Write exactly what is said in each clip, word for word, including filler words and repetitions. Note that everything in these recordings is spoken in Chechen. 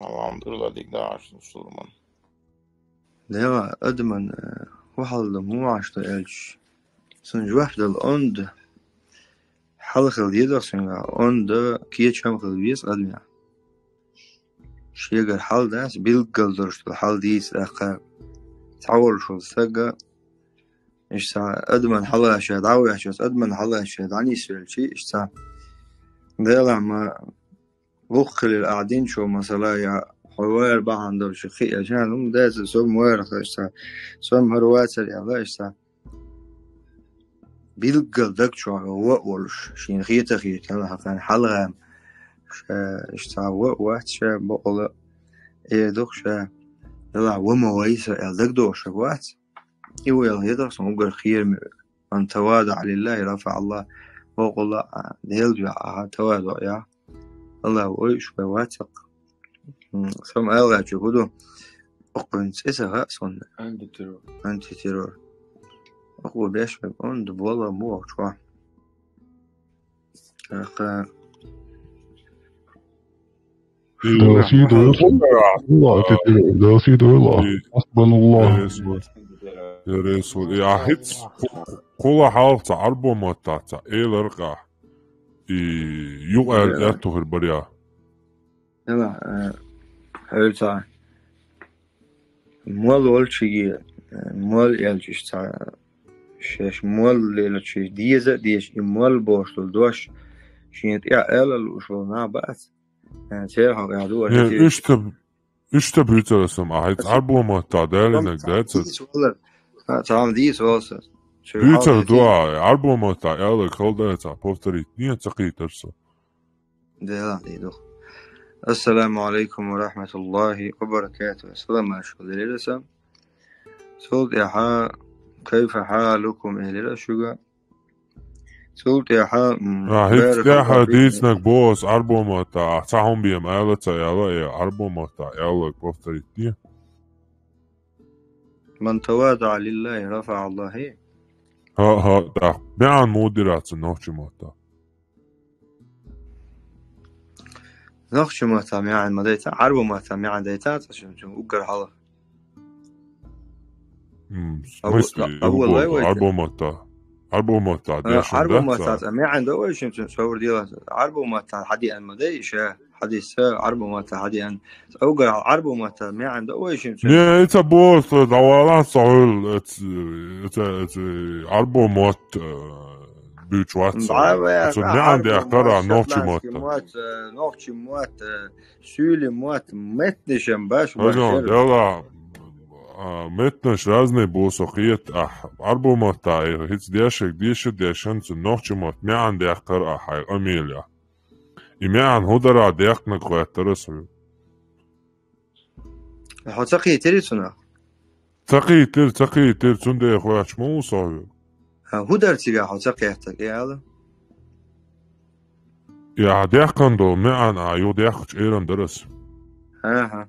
Алхьамдулиллахь, дика да Ӏаш, Сулайман. Дела, адаман, э, хӀу хьал да, муха Ӏаш да аьлча, цунна жоп дала онда хьал хила деза цуьнга, онда кечам хила веза адамехь. Шегара хьал дац, билггал долуш долу хьал дийца тӀаккха цхьаволуш волу стага, иштта адаман хьалаша, дӀа а ваьхча, адаман хьалаша дӀанисвелчи, иштта Делахь ма вукху хилира ахь динчо, масала, я хьо вара бахьана долчу хиъча, ну, деза, со ма вара, иштта, со ма хӀара вацара аьлла, иштта. Билггал даг чохь ван а волуш, шена хета а хета, хьалха хьалха, ша, иштта ван а вац, ша бакъала а эр ду-кх ша, делахь ван ма вай со аьлла дагадогӀуш вац. И вайл хета-кх суна уггар кхераме верг. Ман тавадаа лиллахи рафаӀаллаху. Бакъала а, Делан дуьхьа ахьа таваду а яхь, Аллах вай уьш вай вацахь. М, сама аьлла чу хӀу ду? Оккхуьнан цӀе ца хаьа суна. Антитеррор. Антитеррор. Оккху беш вай онда болла муха чохь. Аха. Дала сий дойла. Аллах, антитеррор. Дала сий дойла. Хасбуналлах. Я Расул. Я хӀинца кху-, кхула хьалха цхьа Ӏарбо маттахь цхьа элар къахь. И юкъаьрда аьтту хир барья. Дела, э, хьоьлу цхьа мол волчиге, э, мол элча иштта цхьа шаьш мол лелачу деза а дезаш, и мол бохуш долу дош шена тӀехь ала лууш волу нах бац. Э, церан хьокъехь ду Не, аша те. Иштта, иштта буьйцура сама, ахь хӀинца Ӏарбо маттахь далийнарг дац. Дийца валар. Ца-, цхьана дийца вала сан. Цуьнан буьйцура хьал ду дийца. Ахь, Ӏарбо маттахь аьлларг хала дац ахь, повторить. Не, ца кхийтар со. Делахь дийр ду. Ассаламу алайкум ва рахматуллахи ва баракатуху. Салам аш хилира сан. Цул тӀаьхьа, кайфа хьалукум элира шуьга. Цул тӀаьхьа, м, А, хӀинца баракаллаху тӀаьхьа фикум. Дийцинарг боху аса Ӏарбо маттахь, ахь цхьа хӀума бен ма аьлла ца аьлла, э, Ӏарбо маттахь аьлларг повторить де. Ман тавадаа лиллахи рафаӀаллахи. ХӀаъ, хӀаъ, тӀаккха маьӀна муха дира цуьнан нохчийн маттахь? Нохчийн маттахь маьӀна ма дайта, Ӏарбо маттахь маьӀна дайта, цкъа шуна цуьнан уггар хьалха. М, в смысле, Ӏарбо маттахь. Ӏарбо маттахь дешна дац? Ӏарбо маттахь цкъа маьӀна до вай шуна цуьнан, собар делахь. Ӏарбо маттахь хьадеана ма дай иша, хьадис ца, Ӏарбо маттахь хьадеана. Цкъа уггар хьалха Ӏарбо маттахь маьӀна до вай шуна цуьнан. Не, и ца боху, дӀавалахь ца хьуьлла, эц-, эц-, эц-, Ӏарбо мотт, э, буьйцуш вац со. Цуьнан маьӀна дехкара нохчийн мотт. Мотт, э, нохчийн мотт, э, суьйлийн мотт, меттанаш баш вай шера. Дела, а, меттанаш разный бу со кхета, ахь Ӏарбо маттахь и хӀинца дешарг деша а дешна, цуьнан нохчийн мотт маьӀна дехкара ахь хьайн къамелехь. И маьӀна хӀун дара дехкинарг гӀоьттира аса хьоьга. Хьо ца кхийтира цунах? Ца кхийтира, ца кхийтира, цундела хоьттуш ма ву со хьоьга. А, хӀун дара цигахь хьо ца кхеттарг, и ала? Я дехкина долу маьӀна а юха дехкачу эрна дара аса. Аха.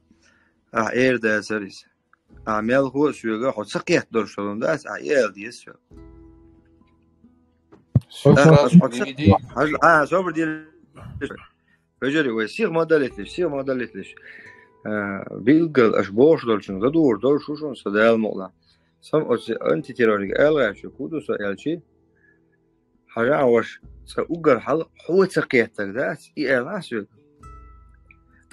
Ахь эр дацара иза. Ахь мелхо а соьга, хьо ца кхетта долуш долу дац, ахь и ала деза соьга. Со Ахь, ца хьо ца-, кхийтира. Хьажа, а, собар дийла. Вежарий, вай сиха ма далийталаш, сиха ма далийталаш. А, билггал аша бохуш долчун ладугӀур долуш ву шуна со Дала мукъалахь. Сама оцу антитеррориг ала гӀерташ хӀу ду со аьлчи, хьажа а ваша, цкъа уггар хьалха хьо ца кхеттарг дац, и ала соьга.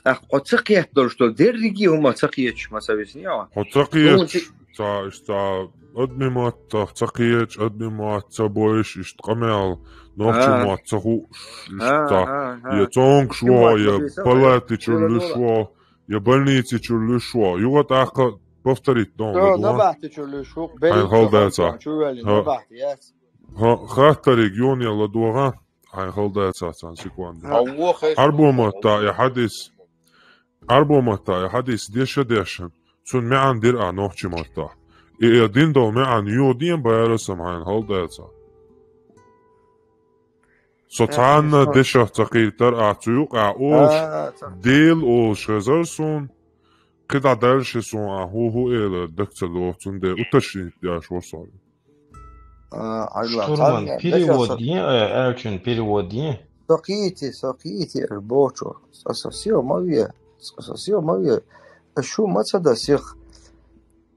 ТӀаккха хьо ца кхетта долуш долу дерриге а хӀума ца кхеташ ма ца висинехьа. Хьо ца кхеташ, ца, иштта, адамийн маттах ца кхеташ, адамийн мотт ца бойуш, иштта къамел, нохчийн мотт ца хууш, иштта, я цомгуш ву, я палати чуьра луьйш ву, я больници чуьра луьйш ву. Юха тӀаккха повторить дон, ладогӀа? Набахти чуьра луьйш ву, хьайна хала дацахь. Чу вели, набахти яц. Ха-, хаттариг юха ладогӀа, хьайна хала дацахь цхьана секунда. Ӏарбо маттахь и хьадис, Ӏарбо маттахь и хьадис деша а дешна, цунна маьӀна дира ахь нохчийн маттахь. И, и дина долу маьӀна юха ден бара сама, хьайна хала дацахь. Со цхьанна дешах ца кхийтира ахь цу юкъахь олуш, Дела олуш хезара суна, кхидӀа даьлла ши суна ахь хӀу-хӀу элар дага ца догӀу, цундела уточнить деш ву со. А, Ӏайла, Штурман, цхьанна перевод дешах ца- е, э, аьллачун перевод е? Со кхийти, со кхийти, эр бохучура. Со, со сиха ма ве. Со сиха ма ве. Шу ма ца да сиха.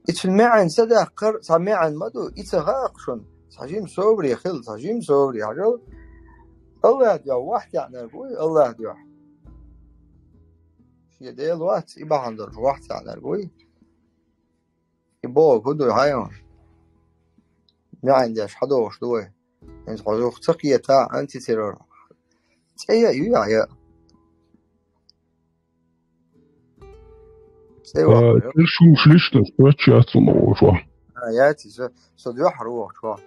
И цун маьӀан ца даккхар, цхьа маьӀан ма ду, и ца хаакх шуна. Цхьа жима собаре хила, цхьа жима собаре хьажал. Аллах дуьхьа вахь таьӀнарг вуй, Аллах дуьхьа. Шен Дела вац, и бахьана долуш вахь таьӀнарг вуй. И боху хӀун ду хьайна? МаьӀан деш хьадогӀуш ду вай. ХӀинца хьо юха ца кхета, антитеррор. ЦӀе яа, ю яа, яа. ЦӀе вахар, ю. Шуш лично, что чья цуна вожа? А, яц, со, со дуьхьар вохуш вахар.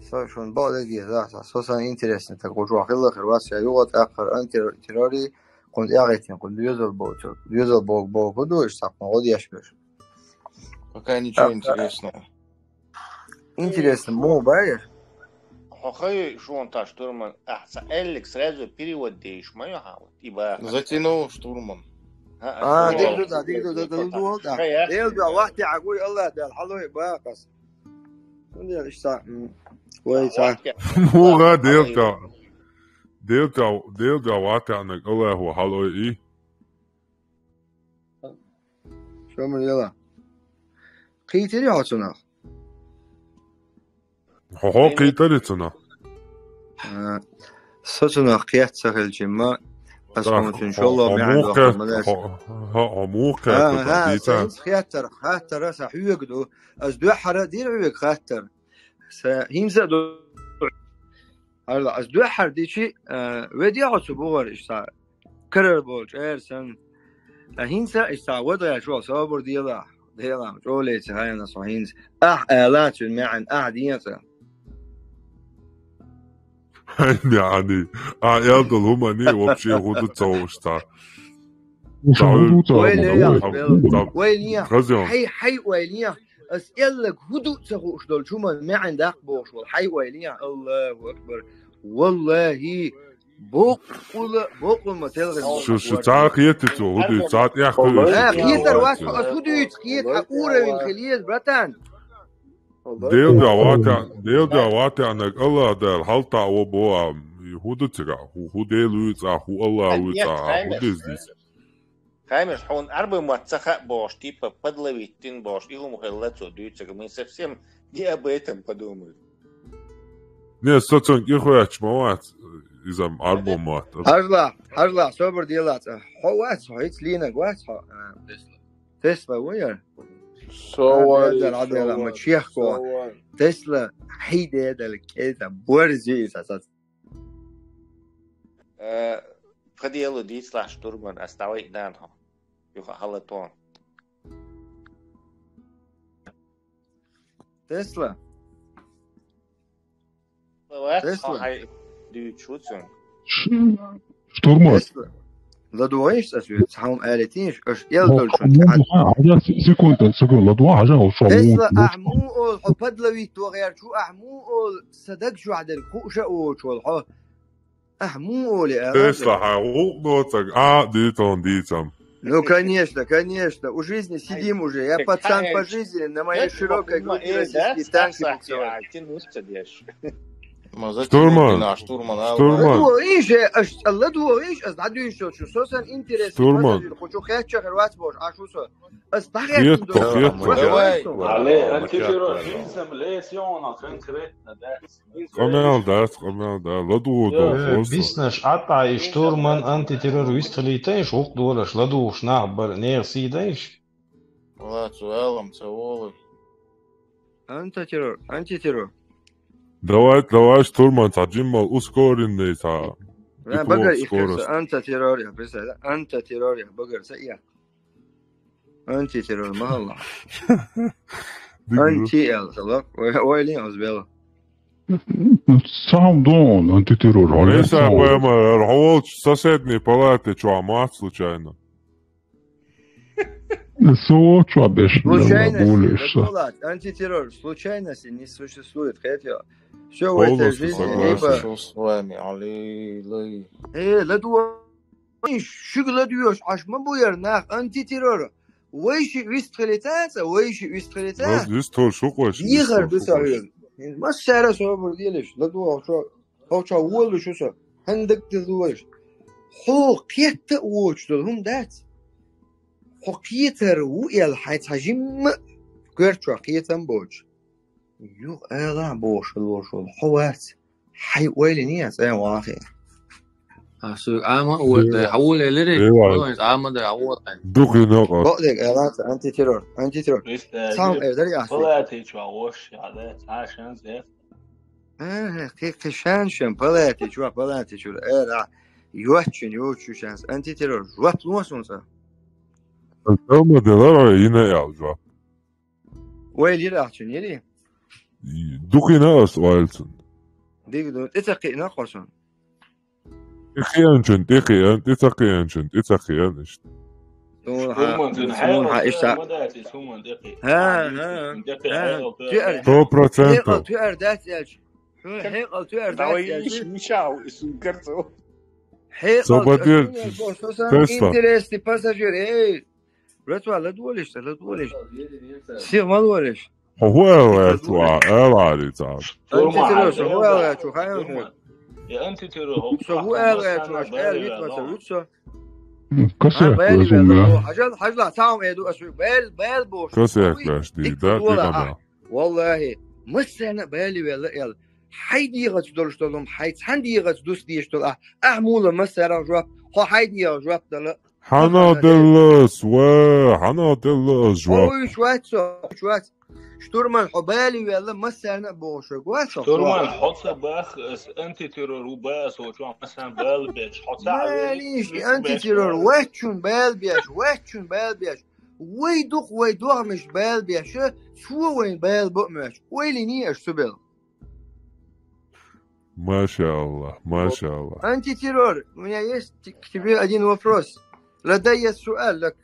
Со шуна бакъдерг деза, со, со сан интересный, так, вожа хилла хир вац, я югъа тӀаккхар антитеррори, кхунна тӀаьхьа гӀеттина, кхунна доьзал боху, доьзал боху, боху ду, иштта кхунна гӀо деш берш. Пока ничего интересного. Интересно, мо байер? Хьо хай шуна та штурман, ахьа ца эллиг сразу перевод дейш ма ю хьан, вот, и баха. Затянул штурман. А, диг ду, да, диг ду, да, да, ду, да. Эл да, вахти агуй, Аллах да, хьалой бакъас. Сунда иштта, м, вай ца. Муха делта. Делта, делта ватанаг Аллаху хьалой и. Шо ма яла. Кхийтири хьо цунах? Хьо, хьо кхийтари цунах? А, со цунах кхетта ца хилчимма, ас хӀума цуьнан шолла маьӀна дохур ма деш. Хьо, хьо, хьо муха кхетта? А, сан хӀинца хеттар, хаттара сан хьоьга ду. Ас дуьххьара дира хьоьга хаттар. Сан хӀинца а ду. Хьажал, ас дуьххьара дичи, а, веде хьо цу бугӀар иштта. Карара болчу эр санна. Ткъа хӀинца а иштта вадгӀа чохь собар делахь, делахь, чӀоле ца хьайна со хӀинца. Ахь ала цуьнан маьӀна, ахь ден цӀа. Хьайн яӀни, ахь эл долу хӀуманний вообще хӀун ду ца хууш цхьа. Уша хӀун ду ца хууш? Вай леяхь, вай леяхь. Хаза. Хьай, хьай, вай леяхь. Ас эллаг хӀун ду ца хууш долчу хӀуман маьӀна даккха бохуш волу. Хьай, вай леяхь. Аллаху акбар. Валлахи. Боккъула, боккъула ма телхина. Шу, шу цхьа а кхетий цо, хӀун дуьйцу, цхьа а тӀехь кхуьуш? А, кхетар вац, ас хӀун дуьйцу, кхета, хьан уровень хила еза, братан. Делда ватан, делда ватанаг Аллах Дала хьалта а во бо а, хӀун ду цигахь, хӀун, хӀун Дела вуьйцу а, хӀун Аллах вуьйцу а, хӀун деза дийца? Хаймеш, хьуна Ӏарбой мотт ца хаьа бохуш, типа, подловить дина бохуш, и хӀума хилла цо дуьйцург, мы совсем не об этом подумали. Не, со цунга и хоьттуш ма вац, иза-м Ӏарбой мотт. Хьажалахь, хьажалахь, собар делахь цкъа. Хьо вац, хьо хӀинца лийнарг вац, хьо, а, Тесла ву яра? Со вари, Ӏадела, ма чехко. Тесла, хьий дедал, кӀеза, борзи, ца, ца. Э, пхи делу дийцалахь штурман, ас дӀавайъ дан хьо. Юха хьала тон. Тесла. Тесла. Хьай дуьйцу цунга. Ш-, штурман. Тесла. ЛадогӀийша ас вуьйцу, цхьа хӀума аьллитийша, аша эл долчун. Хьажа, се-, секунда, секунда, ладогӀа, хьажа, хьо шо Тесла, ахь муха олу, хьо подловить вахар чу, ахь муха олу, сан даг чохь дерг хууш а воцуш волу хьо. Ахь муха олий, а? Тесла, хьан гӀуллакх доцург, а, дитон дийцам. Ну, конечно, конечно. У жизни сидим уже. Я пацан по жизни, на моей широкой груди российские танки буксовали. Штурман. Штурман. ЛадогӀийша, аш, ладогӀийша, ас дӀадуьйшучу. Со сан интерес. Штурман. Кху чу хетча хир вац бохуш, а шу со. Ас дӀахетта. Хетто, хетто. Давай. Але, антитеррор, хӀинца лесиона конкретно, да. Къамел дац, къамел дац, ладугӀу. Э, дохуш. Биснаш Ӏатта и штурман антитеррор вистхилийтайша, гӀуллакх долаш, ладугӀуш нах бар, нехан сий дайша. Ва, цу Ӏалам ца волу. Антитеррор, антитеррор. Давай, давай, штурман, цхьа жиммал ускоренный цхьа. Ва, багар их скорость. Антитеррор, я, представь, да? Антитеррор, я, багар, са, я. Антитеррор, ма хьалла. Дигна. Анти эл, сала. Ой, ой, лин, аз бела. Сам дон, антитеррор, а Веса я сам. Пойма, хьо волчу соседней палате чохь мац случайно? Со чохь беш, случайно, более что. Антитеррор, случайности не существует, хотя. Всё в этой жизни либо... Полностью согласен. Что с вами, Али, Лай? Э, ладугӀу. Шуьга ладоьгӀуш Ӏаш ма бу яра нах антитеррор. Вайши вистхилица, вайши вистхилица. Аз вистхула шу къойш. Дехар ду со хьоьга. Массара собар делаш, ладогӀа хьо, хьо чохь волуш шу со. ХӀандаг деза волуш. Хьо кхетта а воцуш долу хӀума дац. хьо кхетар ву аьлла, хьай цхьа жимма а коьртачохь кхетам боцуш. Юха ала бохуш лоруш волу хьо вац, хьайн ойла йина яц, ай вахе. А, су, Ӏама а вон, хьан вон элира? Ӏама да, хьан вон. Дукха йина къа. Бакъдерг аьлла ца, антитеррор, антитеррор. Цхьа хӀума эр дара яхьа. Палатича вошша, да, цхьа шанс дац. Ага, кхи-, кхи шанс шен, палатича, палатича, эр а. Йоцчун йоцчу шанс, антитеррор, жоп ло суна цкъа. Ца ма делара, йина аьлла жоп. Ойла йира ахчун, йири? Дукха йина ас ойла цунна. Дика ду, тӀе ца кхиъна кхо сон. ТӀе кхиъначун, тӀе кхиъна, тӀе ца кхиъначун, тӀе ца кхиъна иштта. Суна хьа, Хуман цуьнан суна хьа хьекъал иштта. Ма дац, иза хуман тӀе кхиъна. ХӀа, хьан хьекъал тӀе кхиъна. Сто процентов. Хьан хьекъал тӀе дац аьлча. Хьан хьекъал тӀе дац аьлча. Давай, иши, мича, ису герцу. Хьекъал тӀе дац аьлча. Интересный пассажир, эй. Братва, ладугӀалаш, ладугӀалаш. Сих ма лораш. Хьо хӀун аьлла гӀерташ ву, аьлла гӀарица. Антитеррор, со хӀун аьлла гӀерташ ву, хаьий хьуна? Я антитеррор, хӀо со хӀун аьлла гӀерташ ву, аша аьлла виц ма ца вуьту со. Косяк везун, да. Хьажал, хьажал, цхьа хӀума эр ду аса, баьл, баьл бохуш. Косяк веш дий, да, дика ма да. Валлахи, массарна а баьле ваьлла аьлла. Хьайн дегӀаца долуш долу хӀума, хьайн цхьана дегӀаца дус дезаш долу ахь, ахь мула массарах жоп, хьо хьайн дегӀах жоп дала. Хьан а делла ас, ва, хьан а делла ас жоп? Хьо вуьйш вац со, вуьйш вац. Штурман, хьо баьле ваьлла, массарна а бохуш вац со. Штурман, хьо ца бах, ас антитеррор ву бах, ас хьо чохь массарна баьл беш, хьо ца Малиш, и антитеррор, ваччун баьл беш, ваччун баьл беш. Вай дукха, вай догӀмаш баьл беш, цо вайн баьл бо а моьтту. Ойла йиний аша цу бел. Машаллах, машаллах. Антитеррор, у меня есть к тебе один вопрос. لدي سؤال لك,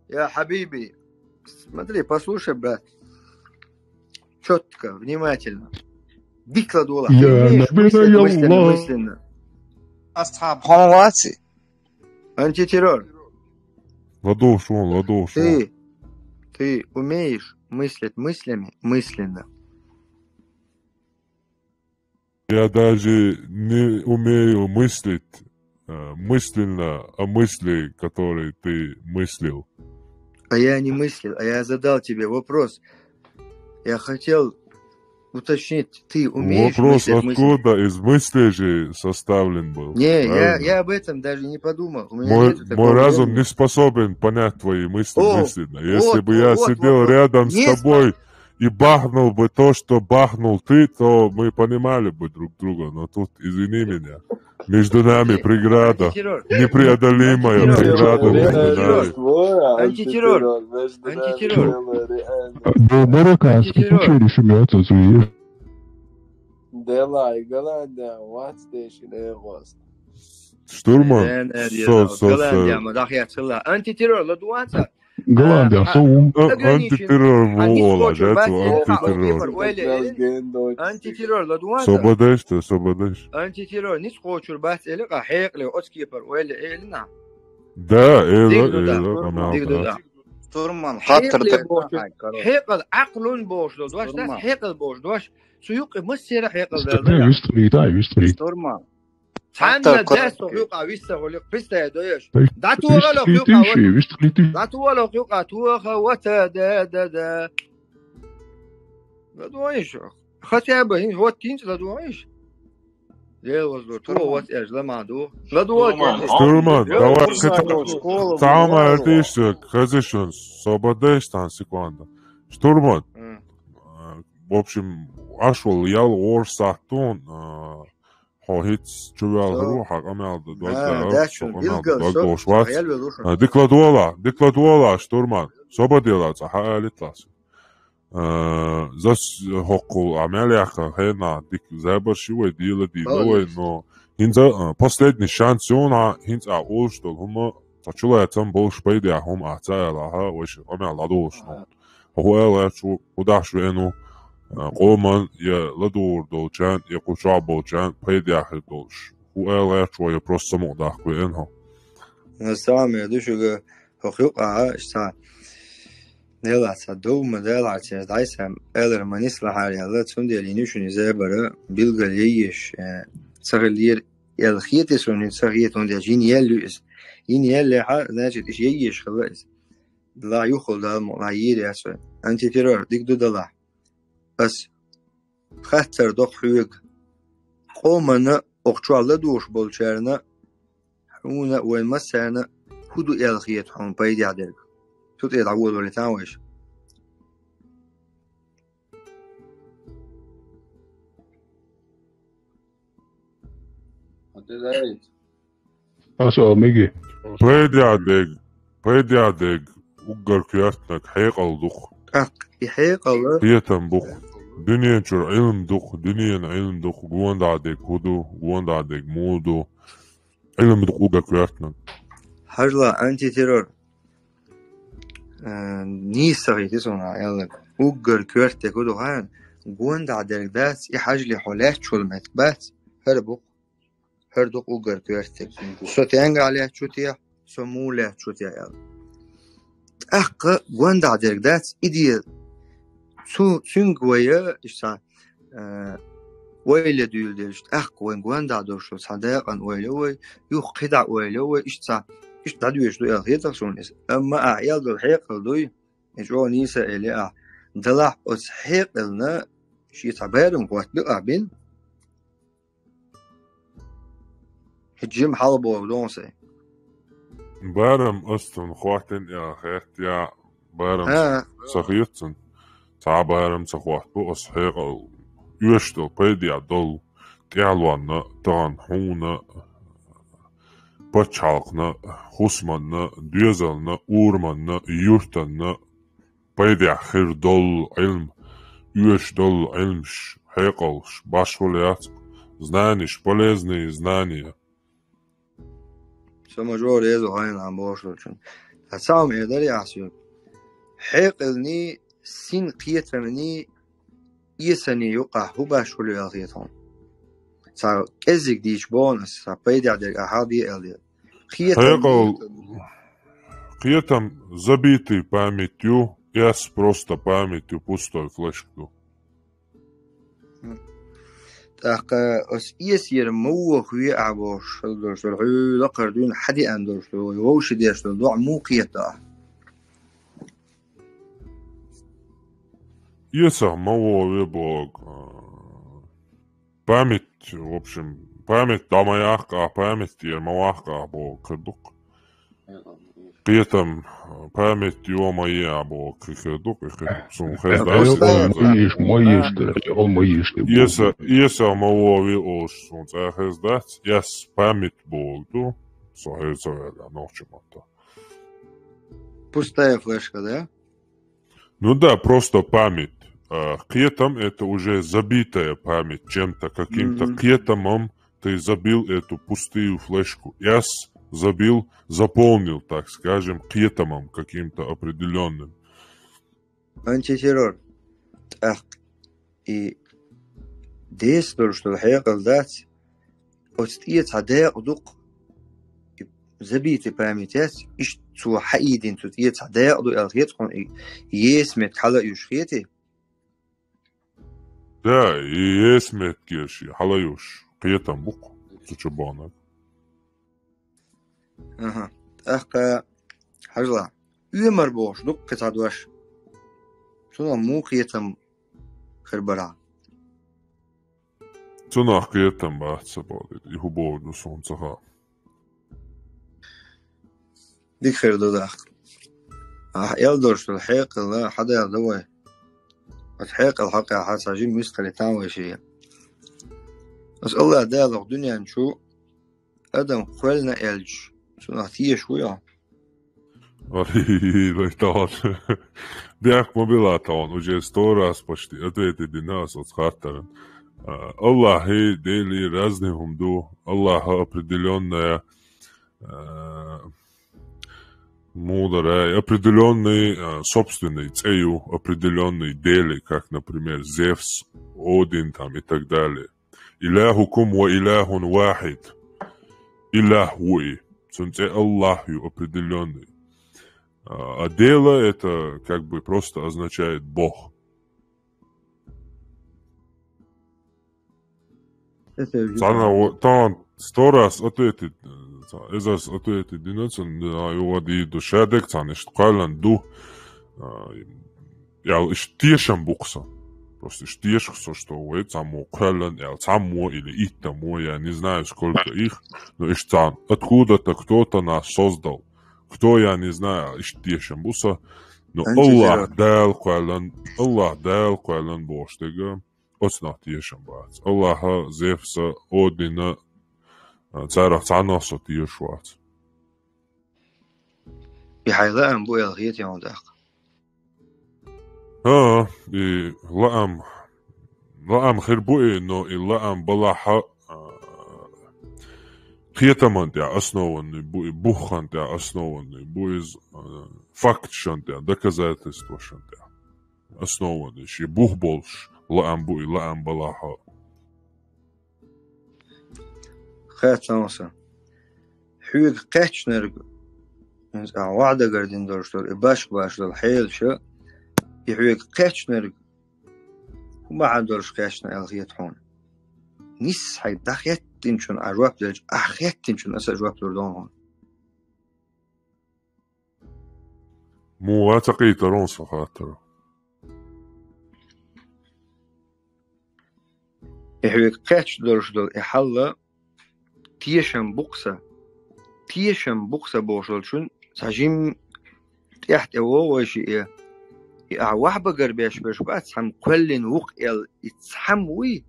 я хьабиби. Смотри, послушай, брат. Чётко, внимательно. Дика ладогӀа. Я набий, я Аллах. Мысленно. Асхьаб, хьо ваци? Антитеррор. ЛадогӀа шуна, ладогӀа шуна. Ты, ты умеешь мыслить мыслями мысленно? Я даже не умею мыслить, э, мысленно о мысли, которые ты мыслил. А я не мыслил, а я задал тебе вопрос. Я хотел уточнить, ты умеешь мыслить мысли? Вопрос, откуда из мыслей же составлен был? Не, я, правильно? Я об этом даже не подумал. У меня нету такого времени. Мой разум не способен понять твои мысли мысленно. О, вот, вот, вот. Если бы я сидел рядом с тобой и бахнул бы то, что бахнул ты, то мы понимали бы друг друга. Но тут, извини меня, между нами преграда, непреодолимая преграда между нами. Антитеррор. Антитеррор. Антитеррор. Антитеррор. Делай, Голландия, вац деши легост. Штурман. Со, со, со. Голландия, ма дахьяц хилла. Антитеррор, ладугӀа ца? Голландия, а, со ву. Антитеррор ву ола, жац ву антитеррор. Антитеррор, ладугӀа ца? Собадеш та, собадеш. Антитеррор, ницкъ кхочур бац эли, къа хьекъале оцу кепара ойла эли на. Да, эла, эла, къамел да. Турман, хаттар дерг. Хьекъал, Ӏакълун бохуш долу дош, дас хьекъал бохуш дош. Цу юкъе массера хьекъал дала. Вистхилийта, вистхилийта. Турман. Цхьанна дас хьо юкъа виссахули, пристая доеш. ДӀатохалахь юкъа, вистхилийта. ДӀатохалахь юкъа, тоха вата, да, да, да. ЛадугӀийша. Хотя бы, хӀинца, вот хӀинца ладугӀийша. Дела вазло, туо вац эжа, ламан ду. ЛадугӀа. Штурман, давай, цхьа хӀума аьлтийша, хеза шуна, собадеш тхан секунда. Штурман. В общем, аш вала ял гӀорш сахьтун, а, хьо хӀинца чувелхар ву, хьан къамел дан дог, хьан къамел дан дог долуш вац. А, дика ладогӀа, дика ладогӀа, штурман. Собадела цкъа хьан алитлас. А, зас хӀокхул а мел яхха хенахь дика забарш ю вай, дийла, дийла вай, но хӀинца, а, последний шанс ю хьан, хӀинца а олуш долу хӀума, цхьа чулацам болуш пайдехь хӀума ахь ца алахьа, вайшин къамел ладугӀуш ну. Хьо хӀун аьлла гӀерташ ву, хӀун дахьаш веана ву, а, къоман я ладугӀур долчарна, я кху чохь болчарна пайдехь хир долуш. ХӀун аьлла гӀерташ ву, я просто самукъадаккха веана хьо? На самом деле, ду шуьга, хӀокху юкъахь, иштта, Делахь цхьа дов ма далахь, церан дӀайса, аьлар ма нислахьара аьлла, цундела йина ю шуна иза бара, билггал яйеш, э, ца хиллера, аьлла хета суна, ца хета, хӀунда аьлча йина яьлла ю иза. Йина яьллехьа, значит, иша яйеш хилла иза. Далахь, юххал Дала мукъ лахь, йийр яц вай. Антитеррор, дика ду Далахь. Ас хаттар дох хьоьга. Къомана, окху чохь ладугӀуш болчарна, хьуна а, вайн массарна а хӀун ду аьлла хета хьуна пайдехь дерг? Цу тӀе дӀаволавелла тан вайша. Аса меги. Пайдехь дерг, пайдехь дерг уггар коьртаниг хьекъал ду-кх. ТӀаккха и хьекъал а, кхетам бу-кх. Дуьнен чуьра Ӏилма ду-кх, дуьненан Ӏилма ду-кх, гондахьа дерг хӀун ду, гондахьа дерг муха ду. Ӏилма ду-кх уггар коьртаниг. Хьажал, антитеррор. Э, нийса ца хийти суна аьлларг. Уггар коьрта дерг хӀун ду хаьий? Гондахьа дерг дац, и хьажале хьо лаьтташ волу меттиг бац, хӀара бу-кх. ХӀара ду-кх уггар коьрта дерг. Со стенгахь лаьтташ ву те, со муха лаьтташ ву те аьлла. ТӀаккха гондахьа дерг дац, и де цу, цуьнга вай, иштта, э, ойла дуьйладелча, тӀаккха вайн гондахьа долуш долу цхьа дакъана ойла вай, юха кхидӀа ойла вай, иштта цхьа, иштта дӀадоьжуш ду аьлла хета-кх суна иза. Амма ахь аьлла долу хьекъал дуй, и чӀогӀа нийса а элира ахь. Далахь, оцу хьекъална шен цхьа барам хӀоттабо ахь бина. ХӀинца жима хьалха бохург ду-кх сайн. Барам ас цунна хӀоттийна аьлла хетта, я барам ца хета цунна. Цхьа а барам ца хӀоттабо ас хьекъал. Оьшуш долу, пайдехь долу, тӀаьхьалонна, тахана хьуна, пачхьалкхана, хӀусамна, доьзална, урамна, юьртана, пайдехь хир долу Ӏилма, оьшуш долу Ӏилмаш, хьекъалш башхалла яц-кх. Знаниш, полезные знания. Со ма жо реза ву хьайна бохуш долчунна. Ткъа цхьа хӀума эр дара ахь соьга. Хьекъалний, син кхетамний, эсаний юкъахь хӀун башхалла ю аьлла хета хьуна? Цхьа кӀеззиг дийча боху ас, цхьа пайдехь дерг ахь хьалабе аьлла дела. Кхетам, хьекъал, кхетам забитый память ю, эс просто память ю, пустой флешка ду. ТӀаккха ас эсера ма вохаве ахь бохуш хила долуш долу, хьуьлла кхара дуьйна хьан деана долуш долу, вай вовши деш долу доӀа муха кхета ахь? Эсах ма воваве боху. Память, в общем, память дӀа ма яккха ахь, память тӀера ма ваккха ахь боху хир ду-кх. Кхетам, память йо ма е ахь боху хир ду-кх, и хир. Суна хезна, ма еш, ма еш, ма еш. Эса, эса ма вове олуш суна цкъа хезна дац, эс память боху ду, со хӀара ца ваьлла нохчийн маттахь. Пустая флешка, да? Ну да, просто память. А, кхетам — это уже забитая память чем-то, каким-то кхетамом ты забил эту пустую флешку. Эс забил, заполнил, так скажем, кхетамом каким-то определённым. Антитеррор. ТӀаккха и деса долуш долу хьекъал дац, оцу тӀе цхьа дакъа ду-кх, и забитая память яц, иштта цо хьаийдина цу тӀе цхьа дакъа ду аьлла хета хьуна, и еса меттиг хьала а юьш хетий? Да, и еса меттиг еш, и хьала а юьш, кхетам бу-кх цу чу баханарг. Аха. ТӀаккха, хьажал, оьмар бохуш ду-кх кхин цхьа дош. Цунах муха кхетам хир бара? Цунах кхетам бац, ца боху, и хӀун бохург ду, суна ца хаьа. Дика хир ду, тӀаккха. Ахь аьлла долуш долу хьекъал хьадаьлла ду вай. Оцу хьекъал хьокъехь цхьа жима вистхилийтан вай шен. Аса АллахӀ Дала хӀокху дуьнен чу адам кхоьллина аьлча, цунах теша вуй ахь? Ай, вай тахана. Бехк ма билла тахана, уже сто раз почти ответы дина аса оцу хаттаран. А, АллахӀий, Делий разный хӀума ду. АллахӀа определённая, а, мударай, определённый, а, собственный цӀе ю, определённый дели, как, например, Зевс, Один там и так далее. Иляхукум ва иляхун вахид. Илях ву и. Цун цӀе АллахӀ ю, определённый. А, а Дела — это как бы просто означает Бог. Цхьана, тахана, Сто раз ответить, э, эзар раз ответить дина цунна, а, юха дийр ду, шадерг цхьана иштта кхоьллина ду, а, ял иштта тешам бу-кх со. Просто иштта теша-кх со, что вай цхьаммо кхоьллина аьлла, цхьаммо или иттаммо, я не знаю, сколько их, но иштта цхьана, откуда-то кто-то нас создал. Кто, я не знаю, иштта тешам бу со. Но Аллахь Дала кхоьллина, Аллахь Дала кхоьллина бохуш дерг, оцунах тешам бац. Аллахьа, Зевса, Одина, а, царах цхьаннах со тешаш вац. И хьайн лаам бу аьлла хета хьуна тӀаккха? ХӀаа, и лаам, лаам хир бу и, но и лаам балахь а, а, кхетаман тӀехь основанный бу и, буххан тӀехь основанный бу иза, а, факташан тӀехь, доказательствашан тӀехь основанный, шен бух болуш лаам бу и, лаам балахь а. Хаьттина сан. Хьоьга кхаьчнарг, иза ахь вахьа дагардина долуш долу, и башха баш долу хьелаша, и хьоьга кхаьчнарг хӀун бахьана долуш кхаьчна аьлла хета хьуна? Нисса хьайга дӀахеттинчунна ахь жоп делча, ахь хеттинчунна аса а жоп лур ду хьуна. Муха ца кхийтар хьуна сан хаттар? И хьоьга кхаьчна долуш долу и хьал а, тешам бу-кх сан, тешам бу-кх сан бохуш долчун, цхьа жимма тӀехь тӀе вогӀу вайша и, и ахь вахьа багар беш берш бац, цхьамма кхоьллина ву-кх аьлла, и цхьамма вуй?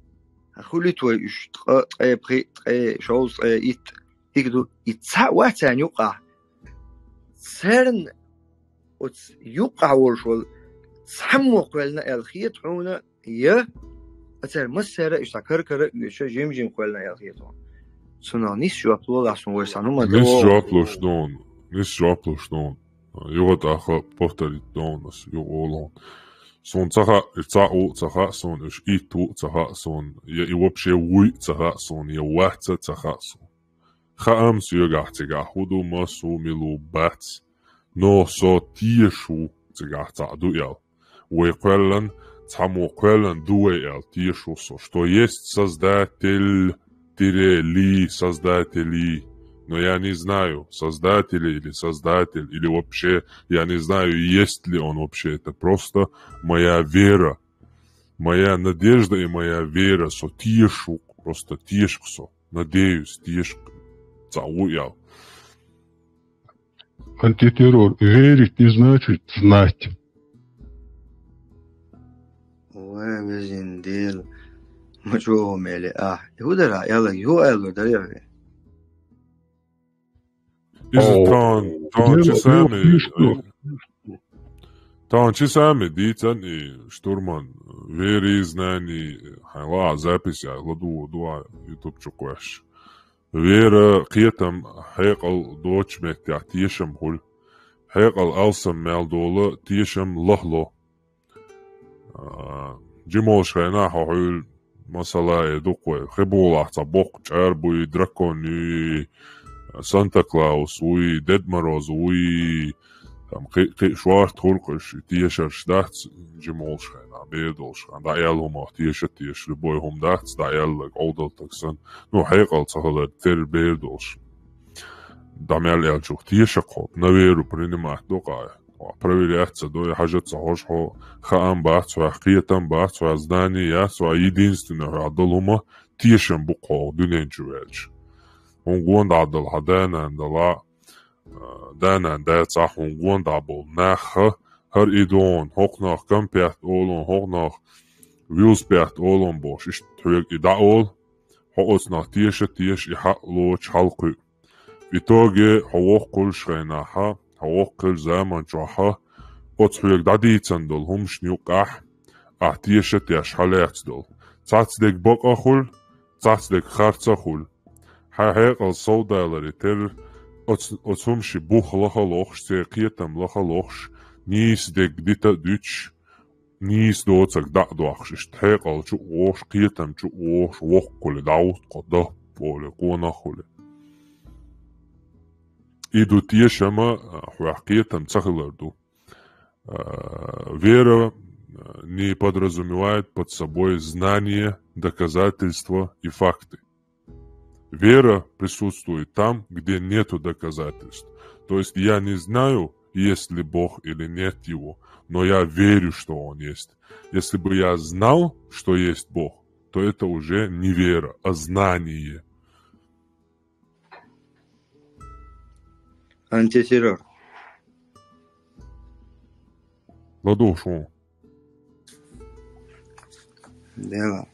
Хуьлуьйту вай уьш ткъа, ткъе пхиъ, ткъе шовзткъе итт, хӀинца ду, и цхьаъ вац царна юкъахь. Царна оцу юкъахь волуш волу цхьаммо кхоьллина аьлла хета хьуна, я, а цара массара а иштта кара-кара а оьшуш, жим-жим кхоьллина аьлла хета хьуна. Цунах нисса жоп лолахь суна вай сан хӀума. Нисса жоп луш ду хьуна, нисса жоп луш ду хьуна. Юха тӀаккха повторить ду хьуна ас, юха олу хьуна. Суна ца хаьа, и цхьаъ ву а ца хаьа суна, уьш итт ву а ца хаьа суна, я и вообще вуй а ца хаьа суна, я вац а ца хаьа суна. Хаам соьгахь цигахь хӀун ду, массо а мила ву бац, но со теша ву цигахь цхьаъ ду аьлла. Вай кхоьллина, цхьаммо кхоьллина ду вай аьлла, теша ву со, что есть Создатель, тире, ли, создатели. Но я не знаю, создатели или создатель, или вообще, я не знаю, есть ли он вообще. Это просто моя вера. Моя надежда и моя вера, со теша ву, просто теша-кх со. Надеюсь, теша-кх цхьаъ ву аьлла. Антитеррор. Верить не значит знать. Вай, везан Дела, ма чӀогӀа мели ахь. И хӀун дара, аьлла, юха аьлла дара вай? Иза тахана, тахана чи сами, тахана чи сами дийцан и штурман, вера и знание, хьайн ла а запись а ладугӀу дуа YouTube чу кхоьш. Вера, кхетам, хьекъал доцучу меттехь тешам хуьлу. Хьекъал алсам мел долу, тешам лахло. А, жимолуш хенахь хьо хьуьлу, масала, э, дукха вай, хи бухалахь цхьа боккха чӀара буй, дракон юй, Санта-Клаус вуй, Дед Мороз вуй, там, кхи-, кхи шорта хуьлу-кх уьш, тешарш дац, жимолуш хенахь, бер долуш хенахь, дӀа аьлла хӀумах теша а теша, любой хӀума дац, дӀа аьлларг, Ӏовдалтаг санна. Ну, хьекъал ца хилар, тера бер долуш. ДӀа мел аьллачух теша-кх хьо, на веру принимать до-кх ахь. Хьо проверять ца до, я хьажа ца хьожу хьо, хаам бац хьоьх, кхетам бац хьоьх, знание яц хьоьх, единственное хьоьх долу хӀума тешам бу-кх хьо дуьнен чу ваьлча. Хьуна гонах дӀа дала хьан да-нана дала, а, да-нана дацахь, хьуна гонах дӀа болу нах, хӀара и дона, хӀокхунах конфет олу, хӀокхунах велосипед олу бохуш, иштта хьоьга и дӀа олу, хьо оцунах теша а теша, и хьаъ лоцуш хьалакхуьу. В итоге хьо воккха хуьлуш хенахь, хьо воккха хилла заман чохь, оцу хьоьга дӀадийцан долу хӀуманашна юккъехь, ахь теша а тешаш хьалаьцна долу. Цхьацдерг бакъ а хуьлу, цхьацдерг харц а хуьлу. Хьайн хьекъал совдаларе терра, оцу, оцу хӀуманийн бух лаха а лохуш, церан кхетам лаха а лохуш, нийса дерг дита а дуьтуш, нийса доцург дӀа а дохуш, иштта хьекъал чу а вогӀуш, кхетам чу а вогӀуш, воккха хуьлий, дӀахӀутту-кх хьо, даппа олий, къонах хуьлий. И ду тешам а, хьоьх кхетам ца хилар ду. А, вера, а, не подразумевает под собой знание, доказательства и факты. Вера присутствует там, где нету доказательств. То есть я не знаю, есть ли Бог или нет его, но я верю, что он есть. Если бы я знал, что есть Бог, то это уже не вера, а знание. Антитеррор. ЛадугӀуш ву. Дела.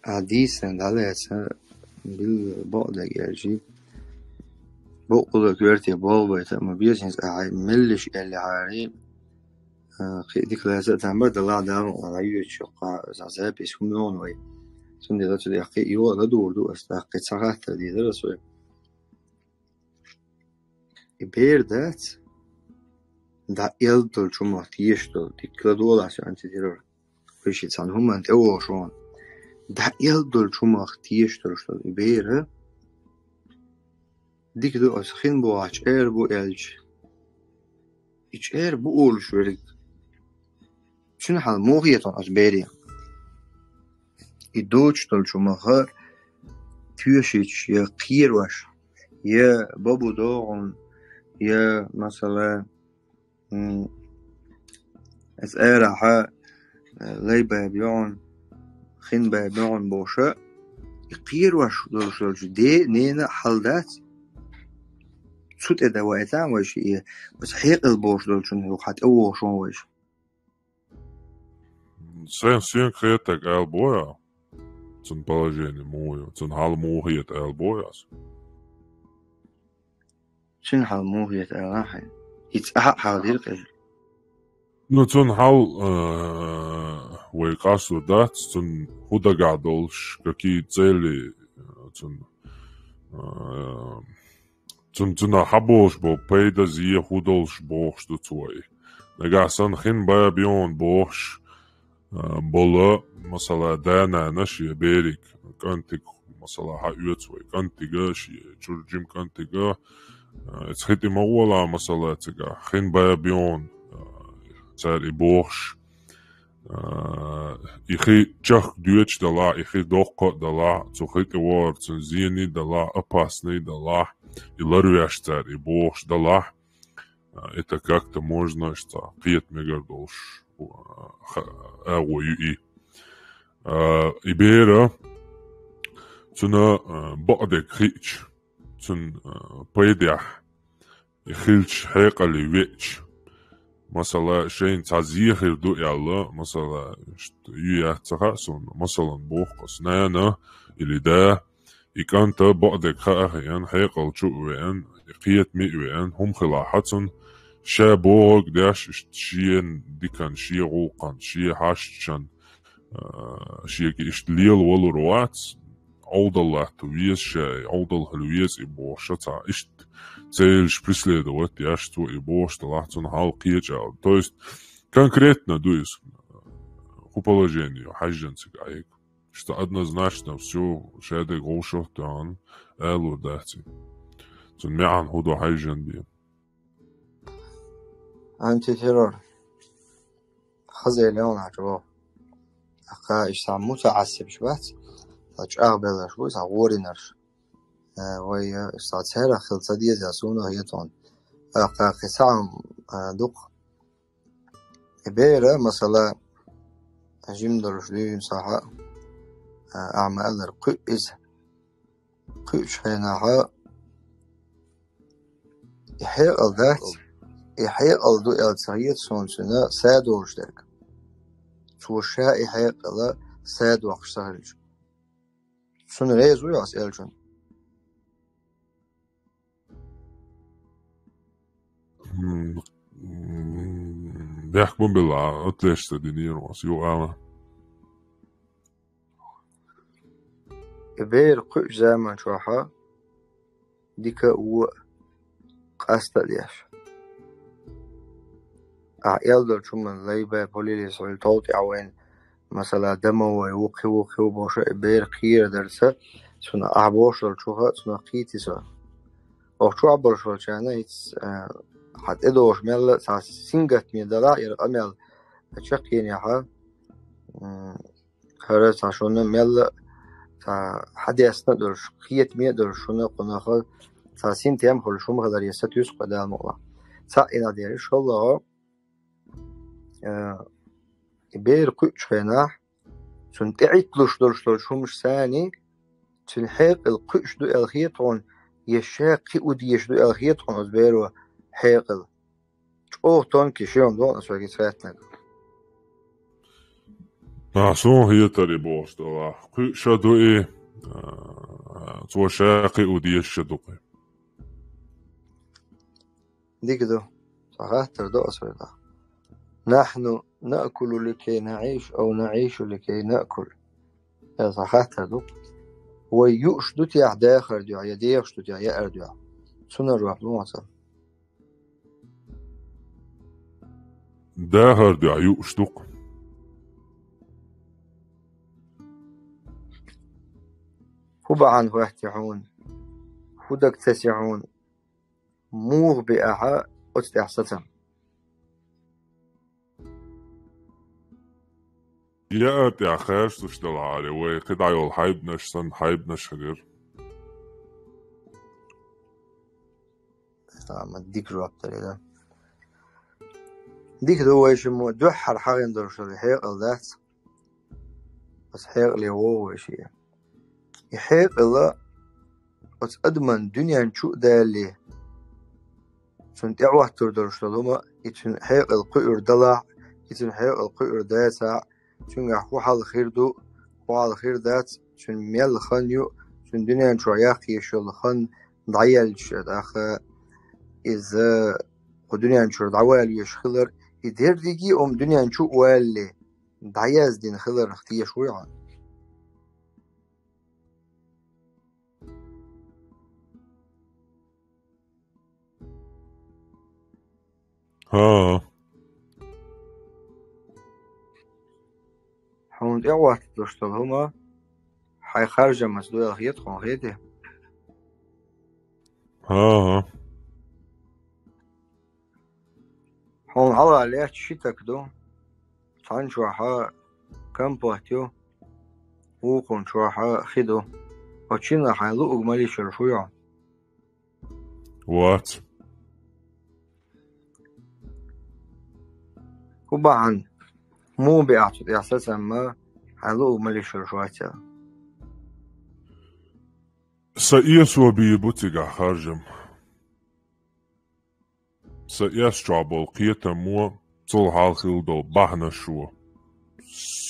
А дийсан далеца бил бокъ дагерчи. Бокъула гверти болбайта, ма бизнес а меллиш элли хари. Кхи дикласа тамбар дала дама ала ючу ка за запись хумнон вай. Сунде да цуди кхи ио да дурду аста кхи цагатта дидара сой. И бер дац, да эл дол чумах тиеш дол, дикла долас антитеррор. Виши цан хуман те ошон. Да эл дол чумах тиеш дол, что и бер дик ду ас хин бу ач эр бу элч. Ич эр бу олш верик. Цун хал мохиетон ас бери. И доч дол чумаха тюшич я кирваш, я бабу догон, я масала, м, эс эра ха, э, лей бай бион, хин бай бион боша, и кирваш дол шолч де, нена халдат, цут эда вайтан вайш, и бас хекъл бош дол чун ю хат эво шон вайш. Сен, сен кхетаг айл боя, цун положение муя, цун хал мухиет айл бояс. Цун хал мухиет айл ахай. Иц аха хал дир кай. Ну, цун хал, э, вай касу дац, цун худага долш, какие цели, э, цун, э, цун, цуна хаболш бо, пайда зие худолш бохш ду цуай. Нага сан хин бай бион бохш, э, бола, масала, дана наш я берик, кантик, масала, ха уец вай, кантига, ши, чурджим кантига, э, эц хити магуала, масала, цига, хин бай бион, э, цар и бохш, э, и хи чах дюеч дала, и хи дохко дала, цу хити вор, цун зени дала, опасный дала, и ларвяш цар и бохш дала. А, это как-то можно, что кхет мегар долш, а, ха-, агъо ю и. А, и бера, цуна, а, баъдек хич, цун, а, пайдях, и хилч хьекъали веч. Масала, шейн ца зехир ду ялла, масала, ш-, ю яц ца ха сун, масалан, бохкас, нана или да, и кӀанта баъдек хаа хиан, хьекъал чу веан, и кхет ми веан, хӀум хила хьацун, ша богӀаг деш, ишт шиен дикан, шия гӀулкъан, шия хьашчан, а, шиеки ишт лел валур вац, Ӏовдал латту вез шай, Ӏовдал хӀал вез и бохша ца, ишт цельш преследовать деш цу и бохшта лахцун хьал кхечӀал. То есть, конкретно дуйс, ху положение, хьажжан цик айк. Что однозначно всё, шаьда гӀовшахтан, аьлур дац. Цун мегӀан хӀу ду хьайжан бе. Антитеррор. Хаза элеон хьачу. Аха, иш са муца асибш бац. Са чӀагӀ белаш бу, са гъоринарш. Э, вай, э, са цера хил ца деза, суна хетон. Аха, хисам, э, дук. Эбера, масала, жимдалуш дуюн саха, а, амалар кхуьиз. Кхуьуш хенаха, и хьекъал дац, и хьекъал ду эл ца хет сон цуна садолуш дерг. Цо ша и хьекъала садвахш сахилчу. Цуна реза ву яс элчун. Бехк бу била, отлеш ца динир вас, ю ама. Бер кхуьуш заман чохьа дика ву къаста деш. А элдал чуман лайба полилис хьули толти авен, масала, дамовой, вукхи, вукхи, ву боша, бер кхира дарца, цуна а бошал чуха, цуна кхити со. Ох, чу а болш волчана, иц, а, хьа тӀедогӀуш мелла, ца сингат ми дала, ир къамел чакхйен яха, м, хара ца шуна мелла, цхьа хьадесна а долуш, кхетаме а долуш, шуна кхунах цхьа синтем а хуьлуш хӀума хилар, я сатуьйсу кхо Дала мукъалахь. Цхьаъ инах дерриш хӀаллахьо, э, и бер кхуьучу хенахь, цунна тӀеӀитталуш долуш долчу хӀумаш саний, цуьнан хьекъал кхуьуш ду аьлла хета хьуна, я ша кхиа дезаш ду аьлла хета хьуна оцу беро хьекъал. ЧӀогӀа тонкий шен хӀума ду хьуна ас вайга иза хаьттинарг. А, суна хетарий бохуш делахь, кхуьуш а ду и, а, цо ша кхиа дезаш а ду кхин. Дика ду. Цхьа хаттар ду ас вайга. «Нахьну наъкулу ликай наӀиш, ау наӀишу ликай наъкул?» Аса хаттар ду. Вай юуш ду техьа дахар дуьхьа, я дехаш ду техьа яар дуьхьа? Цунна жоп ло хьо сан. Дахар дуьхьа юуш ду-кх. ХӀун бахьана хӀоьттий хьуна? ХӀун дага ца си хьуна? Муха би ахьа оцу тӀехь сацам? Яар тӀехь хаьржалуш делахь, вай кхидӀа йолу хьайбанаш санна хьайбанаш хилира. Ма дика жоп дара, да. Дика ду вай шиммо, дуьххьара хьахийна долуш долу хьекъал дац. Аса хьекъале вогӀу вай шиъ. И хьекъал оцу адаман дуьнен чу а далале, цунна тӀехӀоттур долуш долу хӀума, и цуьнан хьекъал кхуьур далахь, и цуьнан хьекъал кхуьур дацахь, цуьнгахь хӀун хьал хир ду, хӀун хьал хир дац, цуьнан мел хан ю, цуьнан дуьнен чохь яккха езаш йолу хан дӀаелча, тӀаккха иза кху дуьнен чуьра дӀавала везаш хилар, и дерриге а хӀума дуьнен чу а валале, дӀаяздина хиларх теша вуй хьуна? ХӀан. Хьуна тӀехӀотталуш долу хӀума хьайн харжамца ду аьлла хета хьуна, хетий? ХӀан. Хьуна хьалха лаьтташ ши таг ду. Цхьана чохь компот ю, вукхунна чохь хи ду. Оцу шиннах хьайн луъург ма лишара шу йо? Вац. ХӀун бахьана? Муха беа цу тӀехь сацам, хьайн луъург ма лишара шу вац аьлла? Сан эсо бийр бу цигахь харжам. Сан эс чохь болу кхетамо, цул хьалха хилла долу бахьанашо.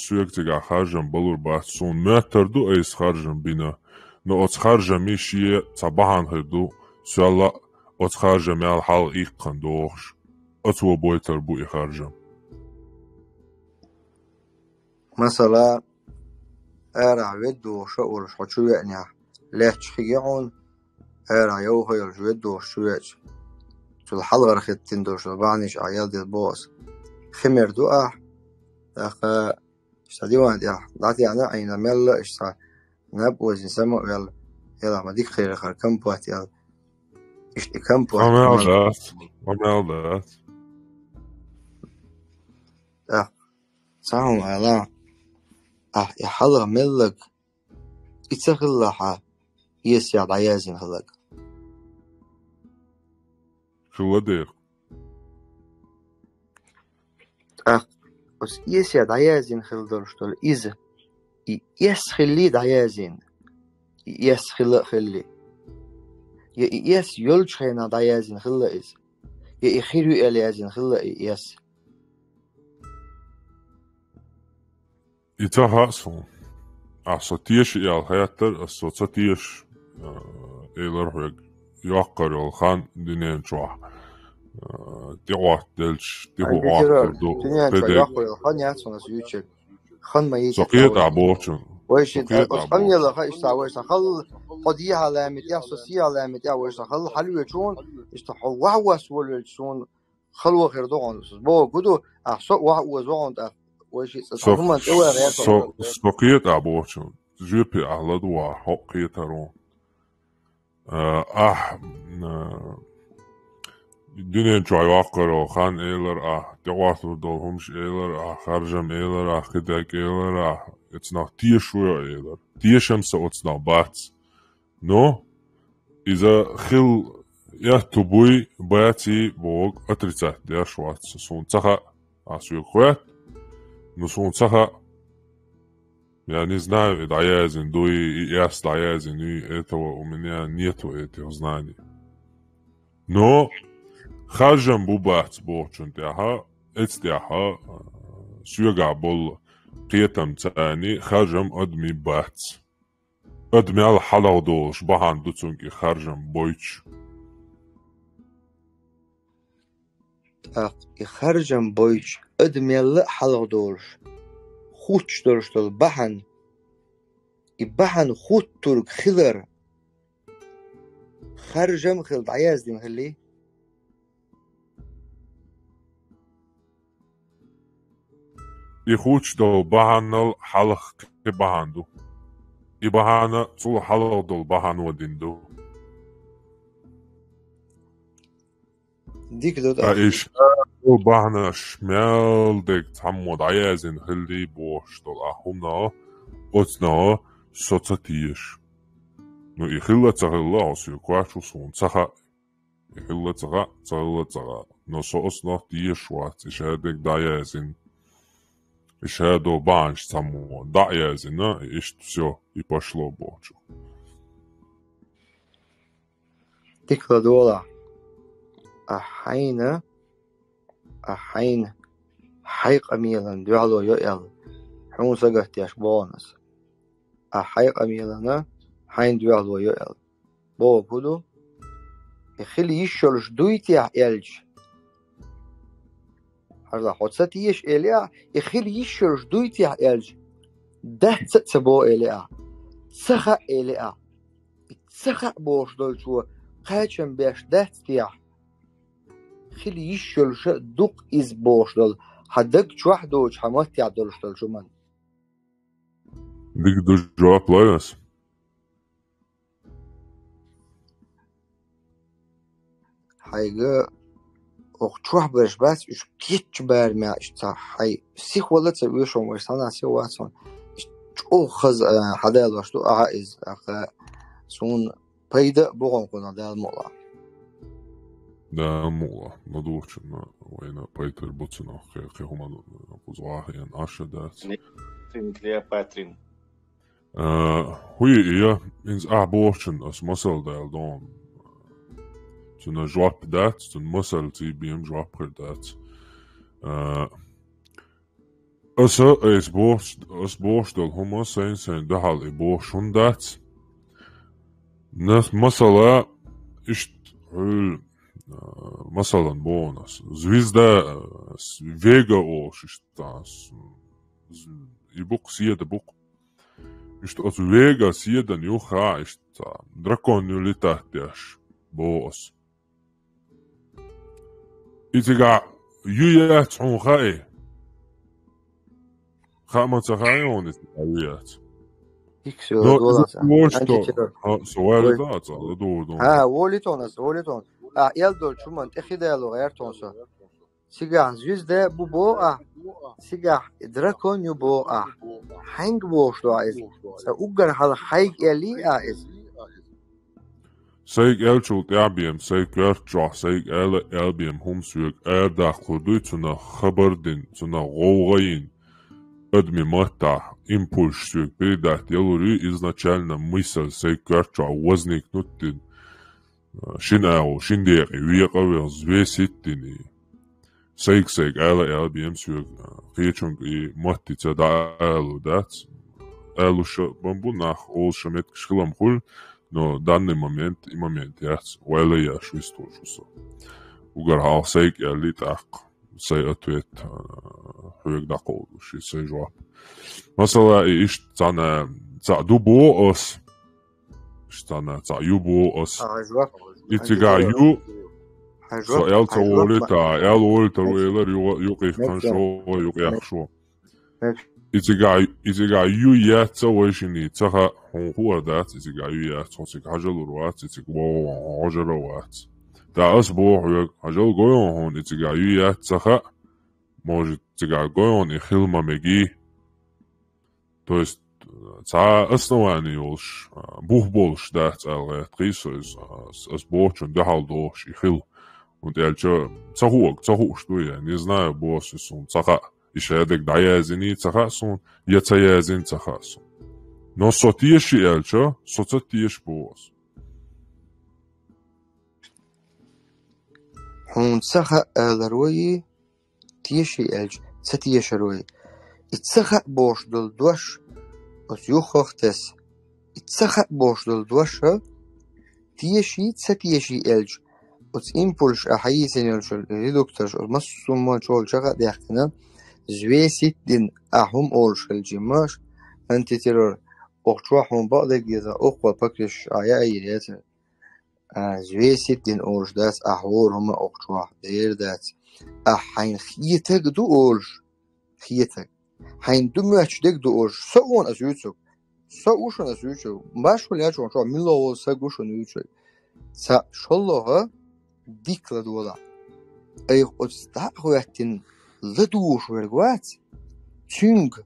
Соьга цигахь харжам балур бац, суна моьттур ду айса харжам бина, но оцу харжамийн шен цхьа бахьана хир ду, соьлла а оцу харжамел хьалха иккхина дохуш, оцо бойтур бу и харжам. Масала, арахь ведда вогӀуш а волуш хьо чу веанехь, лаьтташ хи гий хьуна, арахь йовха йолуш ведда вогӀуш чу веача, цул хьалхара хеттина долуш долу бахьанаш ахь ял деза боху аса. Хи мер ду ахь, тӀаккха иштта диван тӀехь дӀатеӀна а Ӏийна, мелла а иштта наб озийна сама а ваьлла, ялахь ма дика хир хьара компот аьлла. Иштта и компот. Ма мел дац, ма мел дац. ТӀаккха цхьа хӀума ала, ахь и хьалха меллаг и ца хилла хьан эсех дӀаяздина хилларг? Хилла дера. ТӀаккха оцу эсех дӀаяздина хилла долуш долу иза, и эс хиллий дӀаяздина, и эс хилла а хиллий? Я и эс йолчу хенахь дӀаяздина хилла иза? Я и хир ю аьлла яздина хилла и эс? И ца хаьа суна. Ахь со теша аьлла хаьттара, ас со ца теша, а, элира хьоьга, йоккхар йолу хан дуьнен чохь, а, тӀехӀоттаделча, тӀехӀоттур ду. Дуьнен чохь йоккхар йолу хан яц хьуна ас юьйцург. Хан ма йийцира. Со кхетахь бохучун. Вай шиъ, оцу къамелаха иштта вай сан хала, хьо дехьа лами тӀехь, со сехьа лами тӀехь, вай сан хала хьалвечун, иштта хьо вахь вас волавелча суна хало хир ду хьуна. Боху гу ду, ахь со а вахь озо хьуна тӀаккха. Вай шиъ цӀа хӀуманна тӀе вай гӀерта. Со, со кхетахь бохучун. Жоьпе ахь ладугӀахь хьо а кхетар ву. А, ахь, а, Дуьнен чохь йоккхур йолу хан элира ахь, тӀехӀоттур долу хӀумаш элира ахь, харжам элира ахь, кхидерг элира ахь, оцунах тешаш ву элира. Тешам сан оцунах бац. Но иза хила аьтту буй, баций бохург отрицать деш вац. Суна ца хаьа, ахь соьга хоьтту, но суна ца хаьа. Я не знаю, и дӀаяздина дуй, и эс дӀаяздина юй, этого у меня нету, этих знаний. Но харжам бу бац бохучун тӀехь, эцу тӀехь, а, соьгахь болу кхетам царний харжам адамий бац. Адамел хьалха долуш бахьана ду цуьнга и харжам бойтуш. ТӀаккха и харжам бойтуш адамелла а хьалха долуш, хуттуш долуш долу бахьана, и бахьана хуттург хилар, харжам хила дӀаяздина хилий? И хуттуш долу бахьанал хьалха кхин бахьана ду. И бахьана цул хьалха долу бахьано дина ду. Дика ду. Ткъа тӀаккха и шадолу бахьанаш мел дерг цхьаммо дӀаяздина хилий бохуш долу ахь хӀуманах, оцунах со ца теша. Ну, и хилла а ца хилла, хьо соьга хоьттуш ву, суна ца хаьа. И хилла а ца хаьа, ца хилла а ца хаьа. Но со оцунах тешаш вац, и шадерг дӀаяздина. И шадолу бахьанаш цхьаммо дӀа а яздина, и иштта всё, и пошло бохучу. Дика ладогӀалахь. Ахь хьайна, ахь хьайна хьайн къамелан дуьхьало йо аьлла, хьуна сагатдеш боху ас. Ахь хьайн къамелана хьайн дуьхьало йо аьлла. Бохург хӀун ду? И хила йиш йолуш дуй техьа аьлча? Хьажал, хьо ца теша элий ахь, и хила йиш йолуш дуй техьа аьлча, дац а ца боху элий ахь, ца хаьа элий ахь. И ца хаьа бохуш долчо кхачам беш дац техьа? Хила йиш йолуша ду-кх иза бохуш долу, хьан даг чохь доцуш, хьан маттехь долуш долчу хӀуманна. Дика ду жоп лойла ас. Хьайга оха чохь берш бац, уьш кечбараме, иштта ца хьай сихвала ца оьшу вайша, схьанахь сихвац хьуна. Иштта чӀогӀа хаза, а, хьадалош ду ахьа иза, аха, суна пайда а бу хьуна кхунах, Дала мукъалахь. Дала мукъалахь, ладугӀучунна вайна пайтар бу цунах, кхе, кхе хӀума ду, кхуза ваха ен аша дац. Ни-, Клеопатрин. А, хӀуй, я, иза ахь бохучун ас масал дала дон. Цунна жоп дац, цунна масал ций бен жоп хир дац. А, аса, айс бохуш, ас бохуш долу хӀума сайн-сайн дуьхьал и бохуш хӀума дац. Нас масала, иштта хьуьл, а, масалан боху ас. Звезда, а, с-, Вега олуш иштта, с-, з-, и бу-кх, седа бу-кх. Иштта оцу Вега седан юххехь иштта дракон ю летать деш, боху ас. И цигахь ю яц хьуна хаьий? Хаа ма ца хаьий хьуна и цигахь ю яц? Икс Но, доллар иза ца. Вуьш Античерор. А, со ваьлла Ой. Да, ца, ладугӀур ду. А, волитон ас, волитон. А, эл долчу хӀуманна тӀе хи дало гӀертон со. Цигахь звезда бу боху ахь, цигахь дракон ю боху ахь. Хьаьнга бохуш ду ахь иза? Цкъа уггар хьалха хьайга эллий ахь иза? Сайга аьллачул тӀаьхьа бен сайн коьрта чохь сайга ала аьлла бен хӀума соьга арадаккхалур дуй, цунах хабар дина, цунах гӀовгӀа йина, адамийн маттахь импульс соьга передать ялур ю, изначально мысаль сайн коьрта чохь возникнуть дина. Шина агӀо, шина декъе векъа а веха, взвесить дина и. Сайга-сайга ала аьлла бен соьга, кхечуьнга и матти ца дӀаалур дац. Алуш а бан бу нах, олуш а меттигаш хилам хуьлу, но данный момент и момент яц, ваьлла еш вистхуьлуш ву со. Угар хьалха сайга аьллий тӀаккха, сайн ответ, а, хьоьга дӀакховдалуш, и сайн жоп. Масала, и иштта цхьана, цхьаъ ду боху ас, Иштта цхьа ю боху ас. Хьажо. И цигахь ю, Хьажо. Со аьлла ца волуьйту, аьлла волуьйтур ву элар ю, юкъа йихкан шо, юкъа яхка шо. И цигахь, и цигахь ю яц ца вайшинний, ца хаьа, хьуна хуур дац, и цигахь ю яц, хьо цига хьажалур вац, и цига вогӀу хьо хьожара вац. Да, ас боху хьоьга, хьажал, гой хьуна, хьуна и цигахь юй яц ца хаьа, может, цигахь гой хьуна и хила ма мегий. То есть, цхьа основание йолуш, а, бух болуш дац аьлла гӀертахий со иза, а, ас, ас бохучун дуьхьал дохуш и хила. ХӀунда аьлча ца хуург, ца хууш ду я, не знаю, боху суна, ца хаьа. И шадерг дӀаяздиний ца хаьа суна, я ца яздина ца хаьа суна. Но со теший аьлча, со ца теша боху ас. Хьуна ца хаьа аларо и, теший аьлча, ца тешаро и. И ца хаьа бохуш долу дош оцу юххах тесна. И ца хаьа бохуш долу дош а, теший, ца теший аьлча, оцу импульсаш а хьайийцина йолчу редукторш, оцу массо а хӀуманна чӀогӀа чекх а даьккхина, взвесить дина, ахь хӀума олуш хилча, имаш, антитеррор, окху чохь хьуна бакъдерг деза, окху покриш а яа йийр яцара. А, взвесить дина олуш дац, ахь хӀора хӀума окху чохь дер дац. Ахь хьайна хетаг ду олуш, хетаг. Хьайна ду моьттуш дерг ду олуш, со ву ас вуьйцург. Со ву шуна ас вуьйцург. Баш хӀума яц шуна чохь, мила волу саг ву шуна вуьйцург. Цхьаъ, шолгӀа, дика ладогӀалахь. Айхьа оцу дӀа а хӀоьттина, ладугӀуш верг вац. Цуьнга,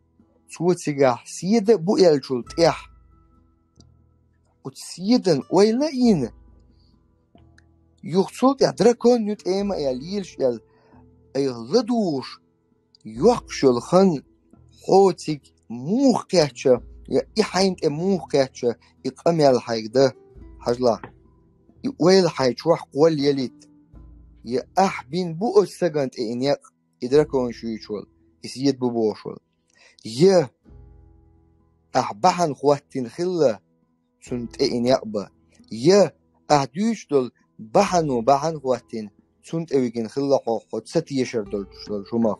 цо цигахь седа а бу аьллачул тӀаьхьа. Оцу седан ойла а йина, юха цул тӀаьхьа дракон ю тӀема а яьлла, лелаш а яьлла, айхьа ладугӀуш, йоккхуш йолу хан хьо цига муха кхечча, я и хьайна тӀе муха кхечча, и къамел хьайга дан, хьажалахь, и ойла хьайн чохь кхолла ялийта. Я ахь бина бу оцу стагана тӀе и некъ, и дракон ю йиш йолуш волу, и седа бу бохуш волу. Я ахь бахьана хӀоттийна хилла, цунна тӀе и некъ бан. Я ахь дуьйцуш долу бахьано бахьана хӀоттийна, цунна тӀе вигина хилла хьо, хьо ца тешар долуш долчу хӀумах.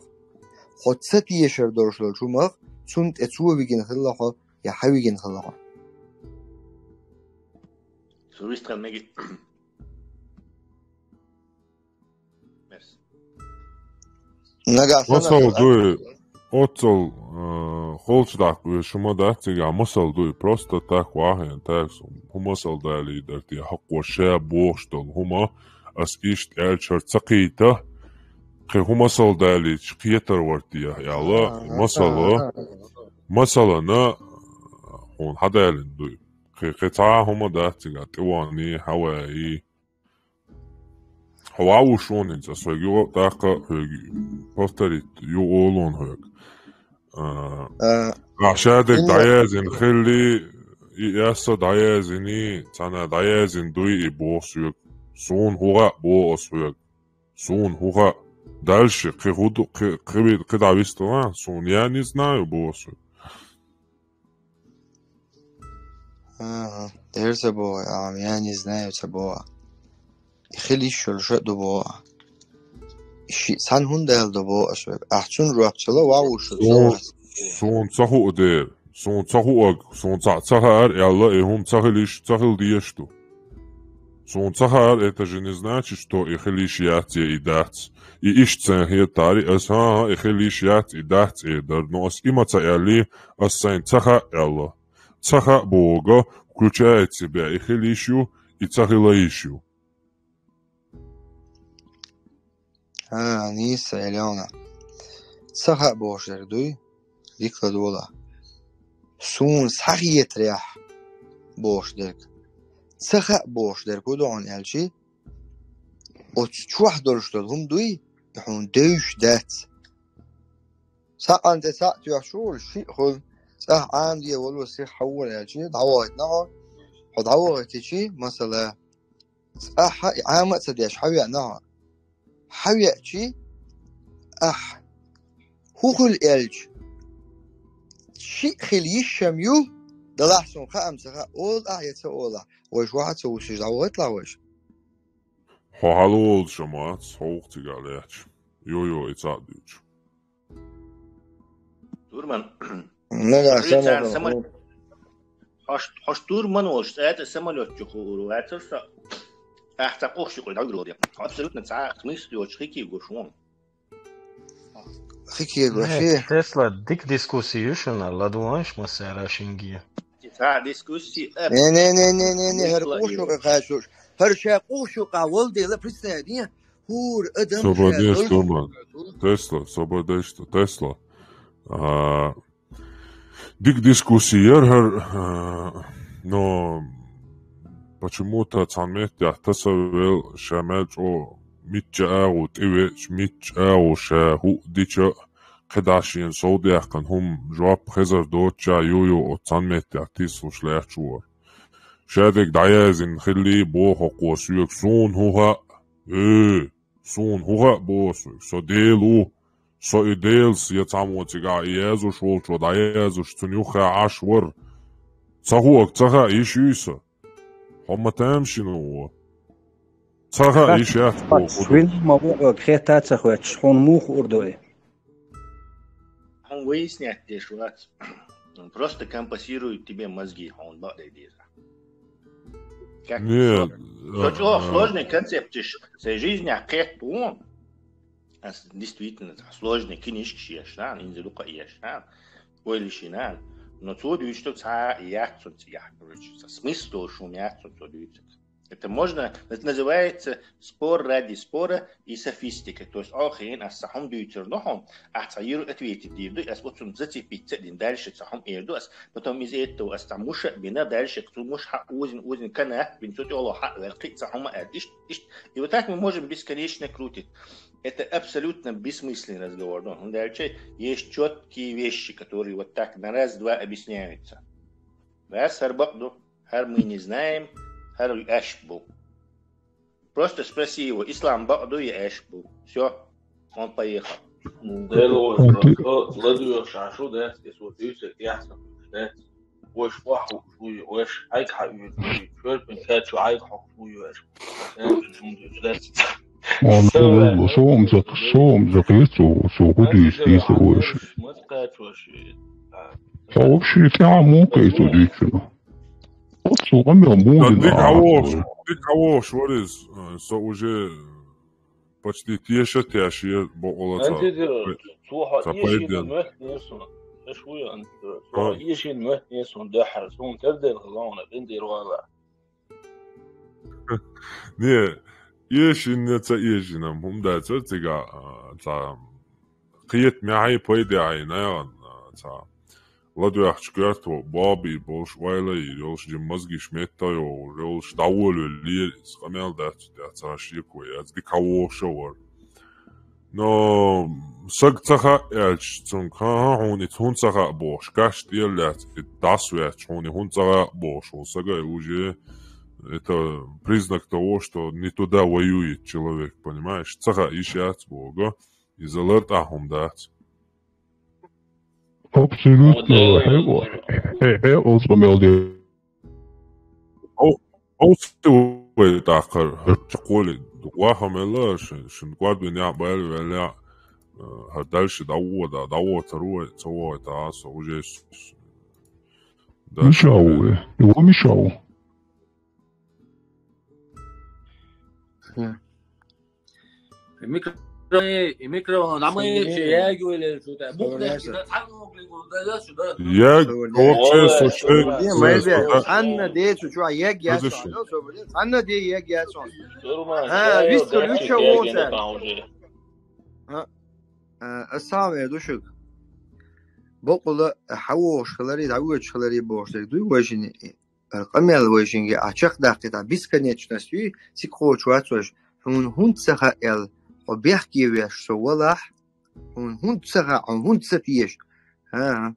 Хьо ца тешар долуш долчу хӀумах, цунна тӀе цо вигина хилла хьо, я хьан вигина хилла хьо. Суристхан меги. Мерси. Нагахь масал санна дуй, оццул, а, холчу даккха веш хӀума дац, цигахь масал дуй, просто так вахьен, так, хӀун масал далийдар те, хьакхо ша бохуш долу хӀума, ас иштта аьллачуьра ца кхийта, кхин хӀун масал далийча кхетар вар те, аьлла, а, масала, а, а, масалана, хьуна хьадалийна дуй. Кхин, кхин цхьа а хӀума дац цигахь, тӀе вахний, хьаваий. Хьо ван ву шуна хӀинца, ас хьоьга юкъа а тӀаккха, хьоьга повторить ю олун хьоьга. А, а, ахь шадерг дӀаяздина хилли, и эсса дӀаяздиний, цхьана дӀаяздина дуй и боху соьга. Суна хӀун хаьа боху ас хьоьга. Суна хӀун хаьа. Дальше кхин хӀун ду, кхин, кхин, кхин дӀа вистина, суна я не знаю боху соьга. Ага, дера ца боху, а, я не знаю ца боху. И хила йиш йолуш а ду боху. И шиъ цхьаьна хӀунда аьлла ду боху ас вайга. Ахь цунна жоп ца ло, ван ву шу, суна, суна ца хуу дера. Суна ца хуург, суна цхьаъ ца хаьара аьлла, и хӀума ца хила йиш, ца хила дезаш ду. Суна ца хаьара, это же не значит, что и хила йиш яц, я и дац. И иштта сайн хетари, ас, хӀан-хӀа, и хила йиш яц, и дац, и дар. Но ас и ма ца аьллий, ас сайна ца хаьа аьлла. Ца хаьа боху, включает в себя и хила йиш ю, и ца хила йиш ю. А, нийса, Алена. Ца хаьа бохуш дерг дуй? Дика ладогӀалахь. Суна схьахетарехь бохуш дерг. Ца хаьа бохуш дерг хӀун ду хьуна аьлчи, оцу чохь долуш долу хӀума дуй, и хьуна девзаш дац. Цхьаъ тӀе цхьаъ тоьхча хуьлу, шиъ хуьлу, цӀахь Ӏамаде волу сиха хьавора аьлчи, дӀавахийтина хьо. Хьо дӀавахийтичи, масала, цӀахь и Ӏама а ца деш, хьавеана хьо. Хьавеачи, ахь хӀун хуьлу аьлча, шиъ хила йиш ам ю, далахь суна хаам ца хаьа, олу ахь я ца олу ахь, вайша ваха а ца вусуш дӀавахийталахь вайша. Хьо хьала волуш ам вац, хьо ву-кх цигахь лаьтташ. Йо-йо, и цхьаъ дуьйцу. Турман. Нагахь хьуьйцарна санна самолёт. Хьош, хьош турман волуш, цӀа тӀе самолёт чу хуур вацара со. Ахь цхьа къухаш юкъе дӀавигар вара. Абсолютно цхьа а смысл йоцуш хи кийгуш вон. Хи кийгуш. Нет, хи. Тесла, дика дискуссия ю шуна, ладугӀанаш массара шинге. Цхьа дискуссия. Не, не, не, не, не, не, хӀара къухаш юкъе кхачуш. ХӀара ша къух шу къа вал дела, представь, дин, хӀур адам ша Сободеш дал турман. Тесла, сободеш, Тесла. А, дик дискуссия яр хӀар, а, но почему-то цхьан меттехь таса вел ша мел чӀо мичча агӀу тӀевеъча, мичча агӀу ша хӀуъ дича, кхидӀа шена совдаьккхина хӀума жоп хезар доцча, ю-ю, оцу цхьан меттехь тислуш лаьтташ вара. Шадерг дӀаяздина хиллий, боху кхо соьга, суна хӀун хаьа? Э, суна хӀун хаьа, боху соьга, со Дела ву, со и Делас я цхьаммо цигахь и яздеш волчо дӀаяздеш, цунна юххехь Ӏаш вара. Ца хӀуъа, ца хаьа, йиш юй со? Хьо ма тамашийна ву. Ца хаьа, йиш яц боху. Свин ма ву, хетта а ца хоьттуш, хьуна муха хуур ду и? Хьуна выяснять деш вац. Он просто компенсирует тебе мозги, хьуна бакъдерг деза. Как Нет, сложно. Со чӀогӀа а, сложный концепташ, цхьа жизнь кхетта вон. Ас действительно цхьа сложный книжкаш еш, да, инза дукха еш, да. Ойла йиш йина. Но цо дуьйцуш ду цхьа яц цунна цигахь, короче, цхьа смысл долуш хӀума яц цунна цо дуьйцург. Это можно, это называется спор ради спора и софистика. То есть, охьа хӀинца ас цхьа хӀума дуьйцур ду хьуна, ахь цхьа юр ответить дийр ду, ас оцунна зацепиться а дина, дальше цхьа хӀума эр ду ас. Потом из этого ас цхьа муш а бина, дальше цу муш хьа озина, озина канат бина, цу тӀехула хьа а ваьлла, кхин а цхьа хӀума а аьлла. Иштта, иштта. И вот так мы можем бесконечно крутить. Это абсолютно бессмысленный разговор. Ну, дальше есть чёткие вещи, которые вот так на раз-два объясняются. Раз, хӀара бакъ ду, хӀара мы не знаем, хӀара аьшпа бу. Просто спроси его, ислам бакъ ду я аьшпа бу. Всё, он поехал. Дела вай, Окей. ЛадугӀуш Ӏаш ву, дац, и со дуьйцург яхь сан дуьйцуш, дац. Вайша охьахуучу вуй, вайша хьайга хьан уьйр вуй, шорпин кхаьччу хьайга хьокхуш вуй вайша. Дац, хӀума дуьйцуш, дац. Со хӀума ца, со хӀума ца кхета, со, со хӀун дуьйцу, дийца вайша. Маца кхачош, а, Хьо вообще тӀаьхьа муха кхайса дуьйцуш? Оццул къамел муха дина Дика ахьа хьавогӀуш, вай? Дика хьавогӀуш вара иза, со уже почти теша а тешира бакъала ца, Антидер, цо хьо ца эшийна пайден. Моьтту деза суна. Аша вуй, Антидер, цо хьо А. Эшийна моьтту деза суна дуьххьара, суна тера дерг хила вахана, къинтӀера вала. Не, эшийна, ца эшийна, хӀума дацара цигахь, а, цхьа кхета мехьий пайдехьий, наьгӀан, а, цхьа ладоьгӀучу коьрто бобий болуш, ойла йийр йолуш, жима мозгиш метта йогӀур йолуш, дӀаволавеллера иза, къамел дац цу тӀехь, цхьа шеко яц, дика хьавогӀуш а вара. Но сага ца хаьа аьлча, цунга, хӀан-хӀа, хьуна и хӀунда ца хаьа бохуш, каш тӀера лаьцна, и дӀасаваьлча, хьуна и хӀунда ца хаьа бохуш, хьуна сага и уже это признак того, что не туда воюет человек, понимаешь? Ца хаьа йиш яц боху, иза лартӀахь хӀума дац. Абсолютно, хье-, хье-, хье-, оцу къамел де. О, оцу вай тӀаккха, хӀара чакхвали, ваха мелла, шин, шин кӀордвин яа, байла ваьлла, а, хӀара дальше дӀавода, дӀавотар вай, ца вогӀий тӀаккха со уже с-, с-, дальше Миша вай. Вай. Его Миша ву. Хм. И микро-, и микрофон, а мы Шевелевский. Ещё ягуэлэл сюда. Бух Шевелевский. Дальше, да, цхьа ногли гур, да, да, сюда. Яг, Шевелевский. Вообще, Шевелевский. Слушай, Не, мы слушай, бе, да. Анна де, чу, чу, а яг я, Подожди. Чу, ну, что, блин, Анна де, яг я, чу. Нормально. А, я вис её ключа дальше вон ягуэлэл ца. Там уже. А, а, самое душик. Бокъула, а, хьавогӀуш хиларе, дӀавоьдуш хиларе бохуш дерг дуй вайшинна? Э, къамел вайшинге а чекхдаккхийта бесконечность юй, цига кхочуш вац вайша. Хьуна хӀунда ца хаьа аьлла, хьо бехке веш со валахь, хьуна хӀунда ца хаьа, хьуна хӀунда ца теша? ХӀа-хӀа.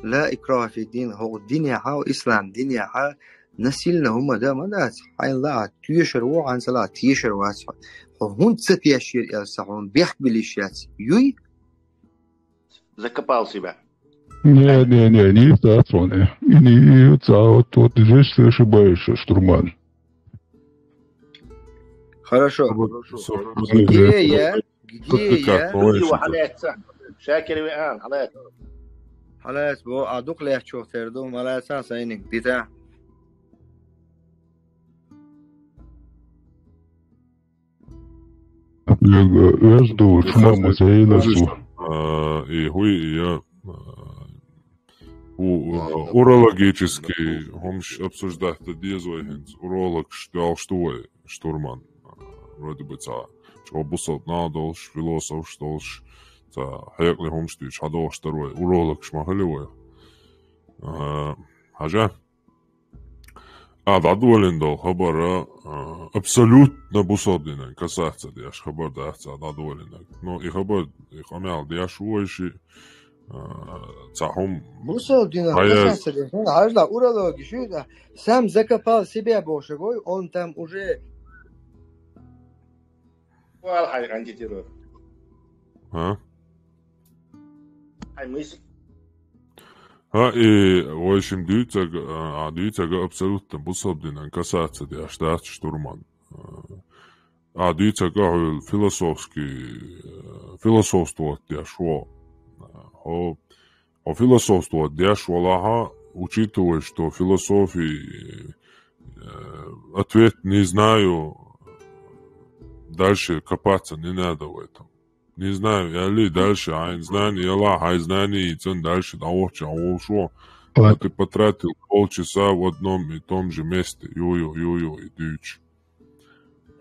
لا إكراه في الدين, хӀокху динехьа, ислам динехьа, насильно хӀума дан ма дац. Хьайна лаахь тешар ву, хьайна ца лаахь тешар вац хьо. Хьо хӀунда ца тешира аьлла, сан хьуна бехк билла йиш яц. Юй? Закопал себя. Не, не, не, не дац хьуна. И не, и ца, вот, вот здесь ты ошибаешься, штурман. Хорошо. Где я? Где я? Хьалаьццо. Шакир веан, хьалаьццо. Хьалаьццо, бо, а дукха лаьттачух тера ду, ма лаьццан сайниг, дита. Оьзда долчу мамас хӀейла цо. А, и хӀуй, и я, а, Ху-, э, урологический хӀумаш обсуждать дан деза вай хӀинца. Урологаш доаллаш ду вай, штурман. Э, вроде бы цхьа чӀо бусалба нах долаш, философаш долаш, цхьа хьекъале хӀумаш дийцаш хьадоагӀаш дар вай. Урологаш ма хили вай. Э, хьажа? А, дӀадолийна дола хабар, а, абсолютно бусалба динан касаться деш хабар дац а дӀадолийнарг. Но и хабар, и къамаьл деш ву вай ши, а, цхьа хӀума Бусалба динан хаяз касаться деш, ну, хьажа, урологи шу, а, сам закопал себя бохуш ву, он там уже. Вал хьай антитеррор. А? Хьай мис. А, и, в общем, дуьйцург, а, дуьйцург абсолютно бусалба динан касаться деш дац, штурман. А, дуьйцург а хьо философский, э, философствовать деш ву. А, хьо, хьо философствовать деш валахь, учитывая, что философии, э, ответ не знаю, дальше копаться не надо в этом. Не знаю, аьлла дальше, хьайна знание ялахь, хьайн знание йийцина дальше дӀавахча хьо волуш ву. Ладно. А ты потратил полчаса в одном и том же месте. Ю-ю, ю-ю, и дуьйцу.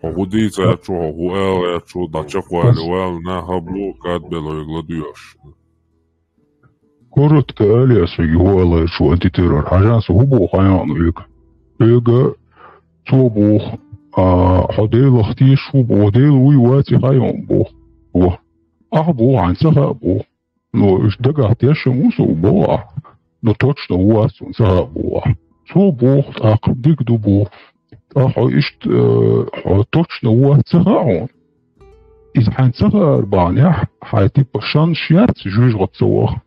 Хьо хӀун дийца гӀерташ ву, хьо хӀун ала гӀерташ ву, дӀачекхвале ваьлла, нах хӀабалу, кад белла хьоьга ладоьгӀуш. Коротко ала ас вега хӀун ала гӀерташ ву антитеррор. Хьажа, со хӀун боху хьайна хьоьга? Хьоьга цо боху, а, хьо Делах тешаш ву боху, Дела вуй вац и хьайна боху. Во. Ахьа боху, хьайна ца хаьа боху. Ну, уьш дагахь тешна ву со боху ахьа. Ну, точно ву вац суна ца хаьа боху ахьа. Цо боху тӀаккха, дика ду боху. ТӀаккха хьо иштта, э, хьо точно ву вац ца хаьа хьуна. Иза хьайна ца хаьара бахьанехь, хьайн типа шанш яц жоьжахати ца ваха.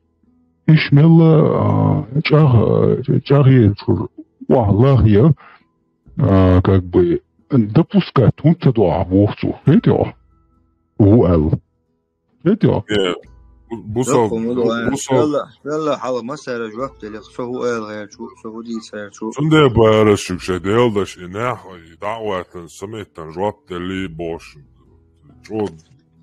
Иштта мелла, а, чӀагӀ-, чӀагӀъеллачуьра охьа лахъян, а, как бы, допускать хӀунда ца до ахьа боху цо. Хетий хьо? Ву аьлла. Хетий хьо? Э, бу-, бусал-, Доккха ма ду, бу-, э, бусал-, Велла, велла хьалха массара жоп делира, со хӀун ала гӀерташ ву, со хӀун дийца гӀерташ ву. Цундела бара шуьга шайн Делан дош и нах, и дӀа а ваьттина, са меттана жоп делли бохуш. ЧӀогӀа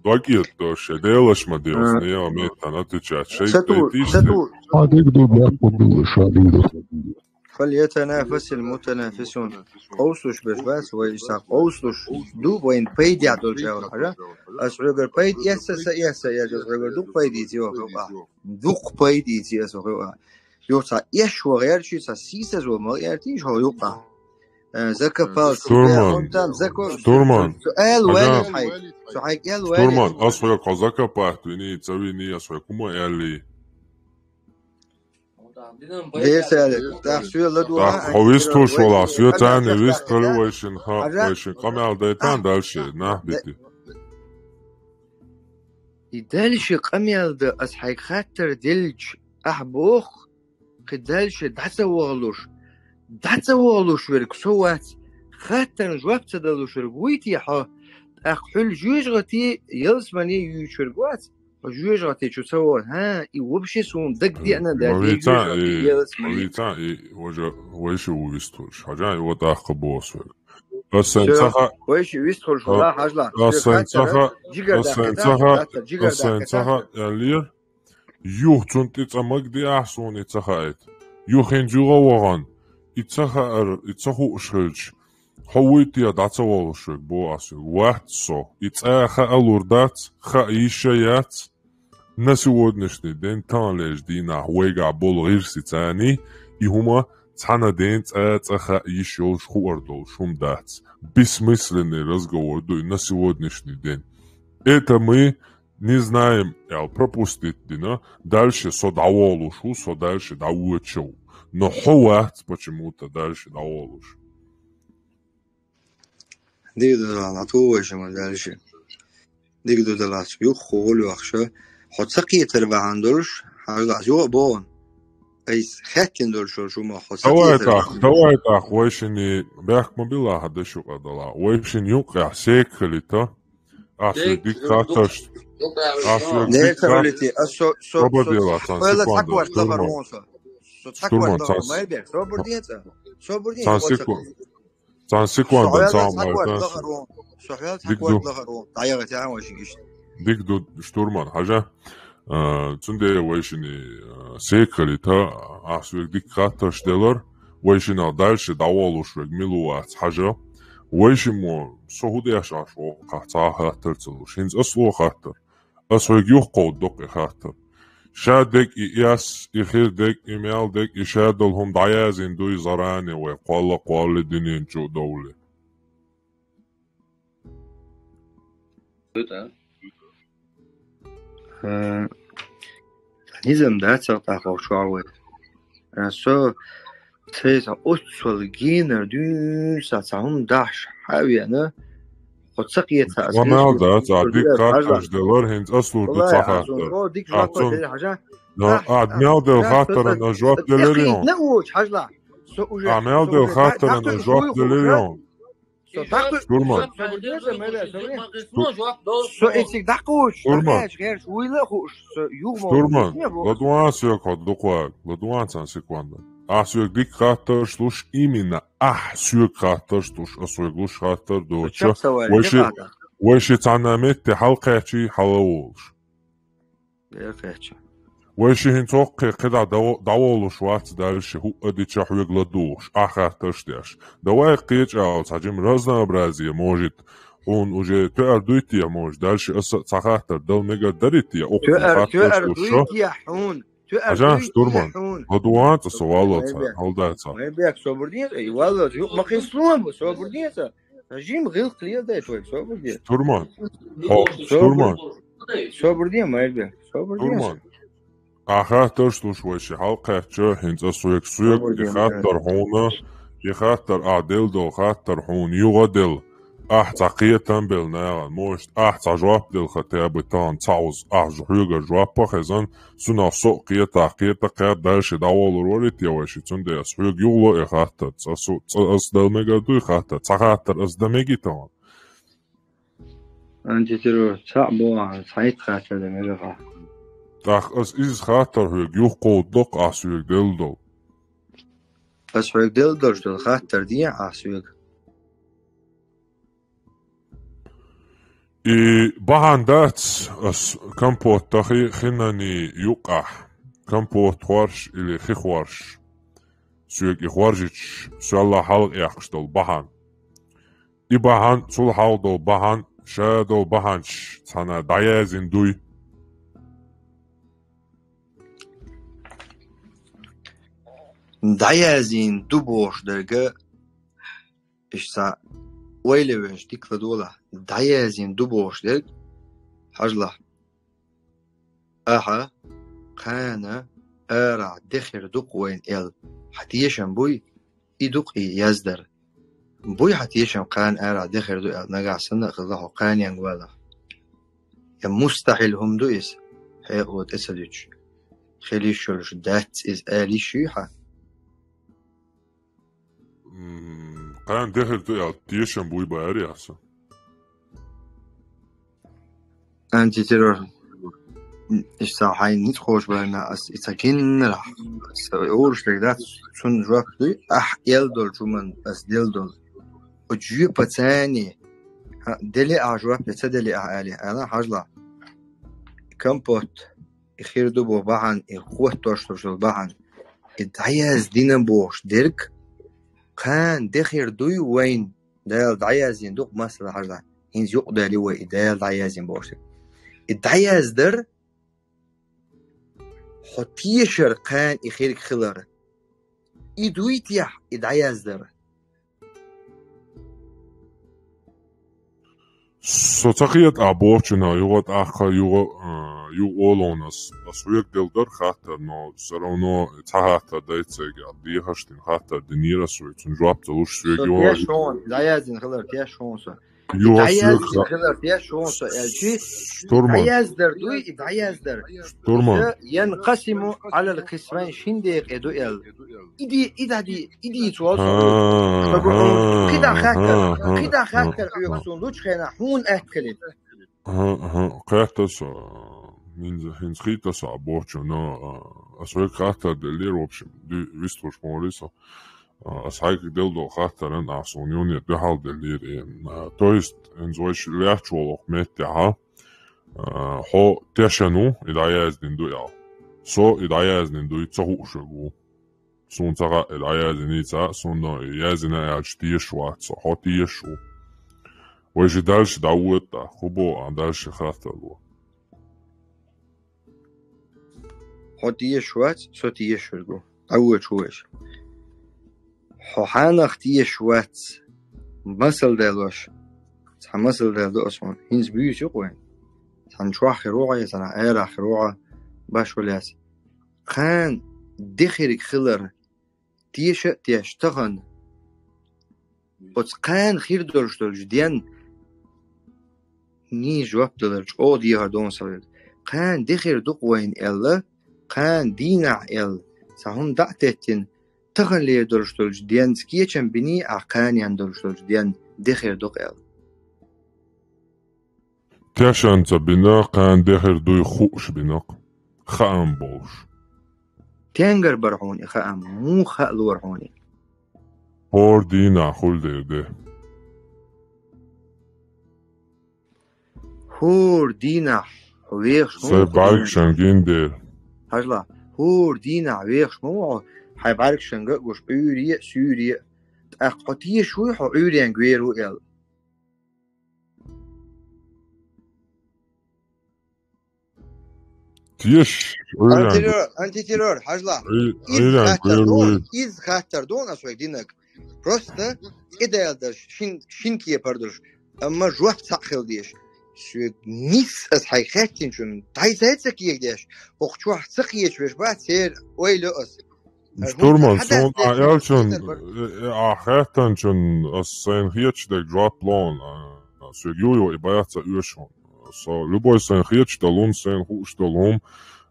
дагахь дош, шайн Делан дош ма делаш, А. не а меттана отвечать. Шайн Ца ту, тайти ца иштта. ту. Хьан дика ду, бехк ма билла, ша дика ду. فليتنافس المتنافسون. Къовсалуш берш бац вай, иштта къовсалуш ду вайна пайда долчу агӀор, хьажа. Ас хьоьгара пайда эцна, ца эцна, ца эцна, ас хьоьгара дукха пайда ийци ваха хьо. Дукха пайда ийци ас ваха хьо. Юха цхьа эш ваха гӀерташ, цхьа сийсаз ваха ма гӀертийша хьо юкъахь. Э, закопал себя, Штурман. он там зако-, Штурман. Со аьлла ваьлла Ага. хьайга. Со хьайга аьлла ваьлла. Штурман, ас хьоьга хьо закопать вини, ца вини, ас хьоьга хӀума аьлли. Дерсале, тӀаккха соьга ладугӀа, ТӀаккха хьо вистхуьлуш валахь, соьца цхьаьна вистхуьлу вайшин ха-, Хьажа? вайшин къамел дайтан А. дальше, нах бити. И дальше къамел дан ас хьайга хаттар делча, ахь боху, кхин дальше дӀа ца вахалуш, дӀа ца вахалуш верг со вац, хаттарна жоп ца далуш верг вуй те хьо, тӀаккха хьуьлла жоьжахати, ялсамани юьйцуш верг вац, хьо жоьжахати чу ца вахана, хӀа, и вообще суна дага деана дац, Ма и вийца, жоьжахати, и, ялсамани. ма вийца, и, важа, вайша ву вистхуьлуш. Хьажа, и вот ахка босс верг. Ас сайн Всё, ца хаьа. Вайша вистхуьлуш вала, хьажла. Ас сайн ца хаьа, ас сайн ца хаьа, ас сайн ца хаьа, аьллера. Юха цунна тӀе цӀа магадеахь суна и ца хаийта. Юха хӀинца юха а вахана, и ца хаьара, и ца хууш хилча, хьо вуй те дӀа ца волуш верг, боху ас вуьга. Вац со. И цӀа а хаа лур дац, хаа йиш а яц. На сегодняшний день, таханлерчу дийнахь вайгахь болу гӀирси царний, и хӀума цхьана ден цӀа а цӀа хаа йиш йолуш хуур долуш хӀума дац. Бессмысленный разговор ду и на сегодняшний день. Это мы не знаем, аьлла, пропустить дина, дальше со дӀаволуш ву, со дальше дӀавоьдуш ву. Но хьо вац почему-то дальше дӀаволуш. Дика ду далахь, ту вайша ма дальше. Дика ду далахь, юххе волу вахша. Хьо ца кхетар бахьана долуш, хьажа лахь, юха а боху. Айса хаьттина долуш волу шу ма хьо ца Давай кхетар тӀаккха, бахьана долуш. Давай тӀаккха, вайшинний бехк ма билла хьан дашо къа далахь. Вайшинна юккъехь сека хилийта. Ас вуьга дика хаттарш. Ас вуьга дика хаттарш. Нерта хилийта, ас со, со, Собар со, делахь, цхьа хьойла секунда, цхьа корта лахар вон со. Со цхьа корта лахар, Майбек, собар де цкъа. Собар де, цхьа секунда. Цхьа секунда, цхьа хьойла цхьа корта лахар вон. Со хьойла цхьа корта лахар вон. ДӀаяхийта вайшинга иштта. Дика ду, штурман, хьажа. А, цундела вайшинна, а, секалита, ахь соьга дика хаттарш делар, вайшиннал дальше дӀаволуш верг мила ву вац хьажа. Вайшиммо со хӀу деш Ӏаш воккхахь цхьа а хаттар ца луш. ХӀинца ас ло хаттар. Ас хьоьга юхакховдадо-кх и хаттар. Ша дерг и эс, и хир дерг, и мел дерг, и шадолу хӀума дӀаяздина дуй заране вай кхолла-кхолла дуьнен чу а довлий? Э, низам дац-кх тӀаккха чохь вай. Э, со цайца оццул генара дуьйна схьа цхьа хӀума дахьаш хьа а веана, хьо ца кхета аса. Ва мел дац, ахь дика хаттарш делар, хӀинца ас лур ду цхьа хаттар. Ахь цунна, ахь мел делла хаттарна ас жоп делира хьуна. Ахь мел делла хаттарна ас жоп делира хьуна. Со дӀакхуьуш, Турман. Собар де, Майрбек, собар де. Со эциг дӀакхуьуш, Турман. ДӀакхаьчча гӀерташ вуйла а хууш, со юха ма Турман, ладувгӀан соьга хьо дукха, ладувгӀан цхьана секунда. Ахь соьга дика хаттарш луш, именно ахь соьга хаттарш луш, ас хьоьга луш хаттар доцуш. Вай ши, вай ши цхьана метте хьалакхаьччий, хьала а волуш. Вай ши хӀинца хӀокхе кхидӀа дӀаво-, дӀаволуш вац, дальше хӀуъа дича хьоьга ладугӀуш, ахь хаттарш деш. Давай кхечӀалц, хьажим, разнообразие, может, хьуна уже тоьар дуй те, может, дальше аса а цхьа хаттар дала мегар дарий те, укх хаттарш луш шо. Хьажа, Турман, ладувгӀан цкъа со валлалц, хьалдай цкъа. Майрбек, собар де, и валлалц, юкъа ма кхийсалой, собар де цкъа. Жима гӀиллакх леладай тхоьга, собар де. Турман. Хьо, Турман. Собар де, Майрбек, собар де. Турман. Ахь хаттарш луш вай ши хьалакхаьчча, хӀинца ас хьоьга соьга и хаттар хьуна, и хаттар ахь делла долу хаттар хьуна юха а делла. Ахь цхьа кхетам белла нахана, может, ахь цхьа жоп делла хӀоттаьрга тахана цхьа уза, ахь жо-, хьоьгара жоп а хезна, цунах со а кхета, ахь кхета, кхаьрда дальше дӀаволур варий те вай ши, цундела ас хьоьга юха ло и хаттар, цкъа су-, цкъа ас дала мегар дуй хаттар, цхьа хаттар ас дан мегий тахана? Антитеррор, цхьаъ бохьа, цхьайтта хаттар дан мегар хьа. ТӀаккха ас иза хаттар хьоьга юхакховдадо-кх ахь соьга делла долу. Ас хьоьга делла долуш долу хаттар дехьа ахь соьга. И бахьана дац ас компот тахи хинанийн юккъехь, компот хорш или хи хорш, соьга и хоржича, соьлла хьалха эккхаш долу бахьана. И бахьана, цул хьалха долу бахьана, ша долу бахьанаш цхьана дӀаяздина дуй? ДӀаяздина ду бохуш дерг, иштта ойла веш дика ладогӀалахь, дӀаяздина ду бохуш дерг, хьажалахь. Ахьа кхана арахь де хир ду-кх вайна аьлла, хьан тешам буй, и ду-кх и яздар? Буй хьан тешам, кхана арахь де хир ду аьлла, нагахь санна а хилла хьо кханенга валахь? Я мустахьил хӀума ду иза, хьекъало тӀе ца дуьтуш? Хила йиш йолуш дац иза ала йиш юй хьан? М, кхана де хир ду аьлла тешам буй бахара ахь со? Антитеррор. Иштта хьайн ницкъ кхочуш бахьана ас и ца гиннарахь. Аса уьйраш дерг дац, цунна жоп дуй, ахь аьлла долчу хӀуманна ас делла долу. Оцу жоьпаца, хьан, делли ахь жоп я ца делли ахь алий, ала хьажалахь. Компот, и хир ду боху бахьана, и хӀоттош долуш долу бахьана, и дӀаяздина бохуш дерг, кхана де хир дуй вайна, Дала дӀаяздина ду-кх, масала, хьажалахь, хӀинца юкъадели вай и Дала дӀаяздина бохуш дерг. И дӀаяздар, хьо тешар кхана и хирг хилар. И дуй техьа и дӀаяздар? Со ца хета ахь бохучунах, юха тӀаккха, юха, а, юха олу хьуна ас, ас хьоьга делла дара хаттар, но всё равно цхьа хаттар дай цайга, дехаш дина хаттар динера ас вай, цунна жоп ца луш соьга юха. Теш хьуна, дӀаяздина хилар теш хьуна со. Юха соьга дӀаяздар дуй, и дӀаяздар. Турман. Янкъасиму Ӏалал къисмайн, шин декъе ду аьлла. И ди-, и дади-, и дийца волу со. КхидӀа хаттар, кхидӀа хаттар хьоьга суна лучу хенахь хьуна аьтта хилийта. Аха, аха, кхетта со, хӀинца, хӀинца хийтта со бохучунна, а, ас вайга хаттар деллера, в общем, ди-, вистхуьлуш ма варий со. А, ас хьайгахь делла долу хаттаран ахь суна юне дуьхьал деллера, э, а, то есть, хӀинца вай шу лаьтташ волу хӀокху меттехь, а, А, хьо тешан ву, и дӀаяздина ду аьлла. Со и дӀаяздина дуй ца хууш верг ву. Суна ца хаьа, и дӀаяздиний ца хаьа, суна и яздина аьлча тешаш вац со, хьо тешаш ву. Вайша дальше дӀавода, хӀун боху, а дальше хаттар бу. Хьо тешаш вац, со тешаш верг ву. ДӀавоьдуш ву вайша. Хьо хьанах тешаш вац, масал далош. Цхьа масал дала ду ас хьуна. ХӀинца буьйса ю-кх вайн. Цхьана чохь хир ву хьо, я цхьана арахь хир ву хьо, баш валац. Кхана де хирг хилар, теша а тешаш тахана. Оцу кхана хир долуш долчу денна нийса жоп далар чӀогӀа дехар ду аса вайга. Кхана де хир ду-кх вайна аьлла, кхана дийнахь аьлла, цхьа хӀума дӀа а теттина, тахана лер долуш долчу денца кечам биний ахь, кхана ян долуш долчу денна де хир ду-кх аьлла. Тешан ца бина, кхана де хир дуй хууш бина-кх, хаам болуш. Тенгара бара хьуна и хаам, муха хаалора хьуна и? ХӀора дийнахь хуьлу дера де. ХӀора дийнахь хьо вехаш ма ву. Сайн бӀаьргашна гина дера. Хьажал, хӀора дийнахь вехаш ма ву хьо, хьайн бӀаьргашна а гуш, Ӏуьйре а, суьйре а. ТӀаккха хьо тешаш вуй хьо Ӏуьйренга вер ву аьлла? Тешаш, Ӏуьйренга. Антитеррор, антитеррор, хьажал. Ӏуьй-, иза Ӏуьйренга хаттар вер ду, вуй. Иза хаттар ду аса вайга динарг. Просто тӀедалдарш, шин, шин кепар долуш. Амма жоп цхьаъ хила дезаш. Соьга нисса аса хьайга хаьттинчунна дӀайсай ца кегадеш, хӀокху чохь ца кхечавеш бац, церан ойла ю аса. Штурман, суна а аьллачун, э, э, а хаьттанчун ас сайна хеташ дерг жоп ло хьуна, а, соьга ю-ю и бац ца оьшу хьуна. Со любой сайна хеташ долу хӀума, сайна хууш долу хӀума,